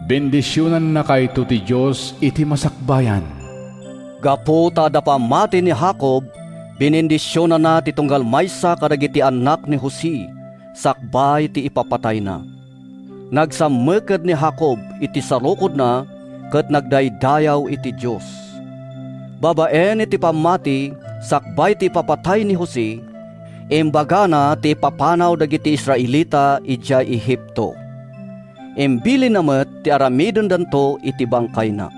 "Bendisionannakayto ti Dios iti masakbayan." Gapu ta adda pammati ni Jacob, binindisionanna ti tunggal maysa kadagiti annak ni Jose sakbay ti ipapatayna. Nagsammeked ni Jacob iti sarukodna ket nagdaydayaw iti Dios. Babaen iti pammati sakbay ti ipapatay ni Jose, imbagana ti ipapanaw dagiti Israelita idiay Egipto. Imbilinna met ti aramidendanto iti bangkayna.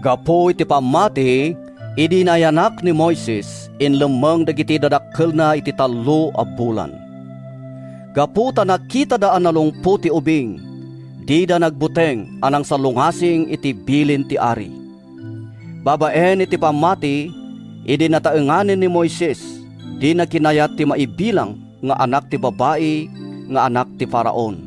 Gapu iti pammati, idi nayanak ni Moises, inlemmeng dagiti dadakkelna iti tallo a bulan. Gapu ta nakitada a nalungpo ti ubing, dida nagbuteng a nangsalungasing iti bilin ti ari. Babaen iti pammati, idi nataenganen ni Moises, dina kinayat ti maibilang nga anak ti babai nga anak ti Faraon.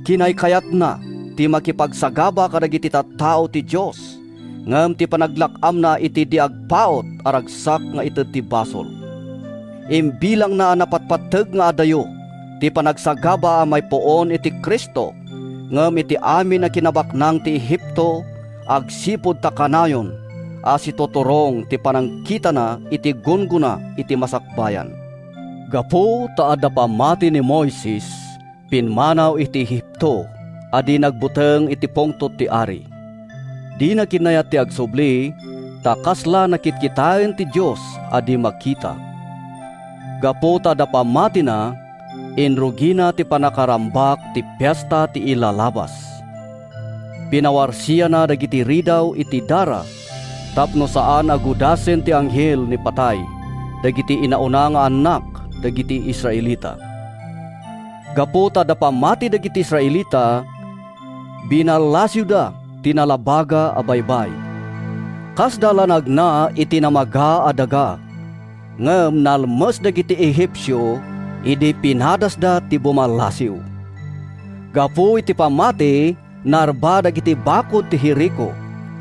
Kinaykayatna ti makipagsagaba kadagiti tattao ti Dios, ngem ti panaglak-amna iti di agpaut a ragsak nga ited ti basol. Imbilangna a napatpateg nga adayo ti panagsagaba a maipuon iti Cristo, ngem iti amin a kinabaknang ti Egipto, agsipud ta kanayon a situturong ti panangkitana iti gunggona iti masakbayan. Gapu ta adda pammati ni Moises, pimmanaw iti Egipto a di nagbuteng iti pungtot ti ari. Dina kinayat ti agsubli, ta kasla nakitkitaen ti Dios a di makita. Gapu ta adda pammatina, inrugina ti pannakarambak ti Fiesta ti Ilalabas. Pinawarsiana dagiti ridaw iti dara tapno saan a gudasen ti anghel ni patay dagiti inauna nga annak dagiti Israelita. Gapu ta adda pammati dagiti Israelita, binallasiwda ti nalabaga a baybay. Kasda lanagna iti namaga a daga, ngem nalmes dagiti Egipsio idi pinadasda ti bumallasiw. Gapu iti pammati, narba dagiti bakod ti Jerico,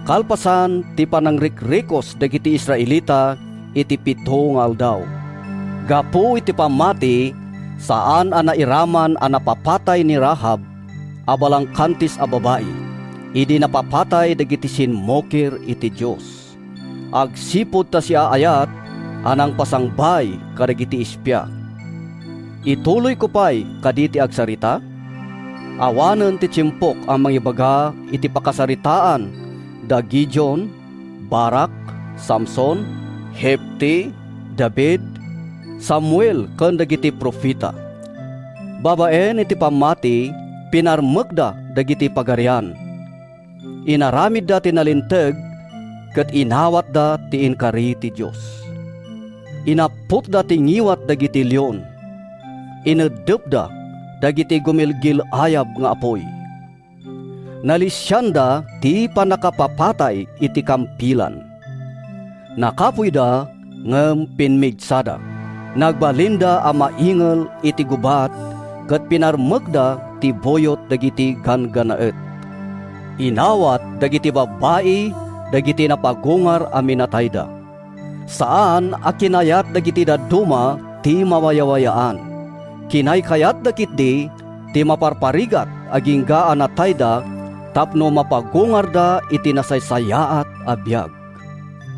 kalpasan ti panangrikrikos dagiti Israelita iti pito nga aldaw. Gapu iti pammati, saan a nairaman a napapatay ni Rahab a balangkantis a babai, idi napapatay dagiti simmukir iti Dios. Agsipud ta siaayat a nangpasangbay kadagiti espia. Ituloyko pay kadi ti agsarita? Awanen ti tiempok a mangibaga iti pakasaritaan da Gideon, Barak, Samson, Jefte, David, Samuel, ken dagiti profeta. Babaen iti pammati, pinarmekda dagiti pagarian. Inaramidda ti nalinteg ket inawatda ti inkari ti Dios. Inapputda ti ngiwat dagiti leon. Ineddepda dagiti gumilgil-ayab nga apuy. Nalisianda ti pannakapapatay iti kampilan. Nakapuyda, ngem pimmigsada. Nagbalinda a maingel iti gubat, ket pinarmekda ti buyot dagiti ganggannaet. Inawat dagiti babbai dagiti napagungar a minatayda. Saan a kinayat dagiti dadduma ti mawayawayaan. Kinaykayatda ketdi ti maparparigat agingga a natayda tapno mapagungarda iti nasaysayaat a biag.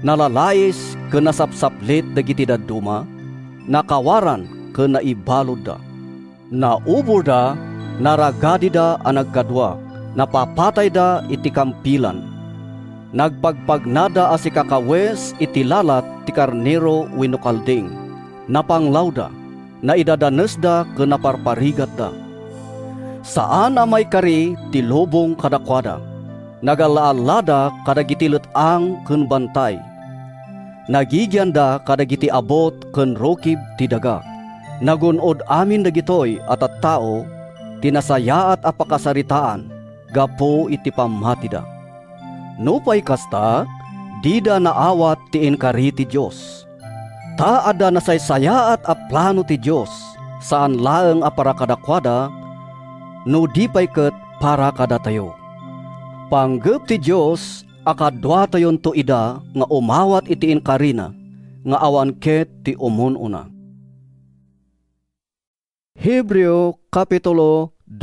Nalalais ken nasapsaplit dagiti dadduma, nakawaran ken naibaludda. Nauborda, naragadida a nagkadua, napapatayda iti kampilan. Nagpagpagnada a sikakawes iti lalat ti karnero wenno kalding. Napanglawda, naidadanesda ken naparparigatda. Saan a maikari ti lubong kadakuada. Nagallaallada kadagiti let-ang ken bantay. Nagigianda kadagiti abut ken rukib ti daga. Nagun-od amin dagitoy a tattao ti nasayaat a pakasaritaan gapu iti pammatida. Nupay kasta, dida naawat ti inkari ti Dios. Ta adda nasaysayaat a plano ti Dios, saan laeng a para kadakuada, no di pay ket para kadatayo. Panggep ti Dios a kaduatayonto ida nga umawat iti inkarina, nga awan ket ti umun-una. Hebreo, Kapitulo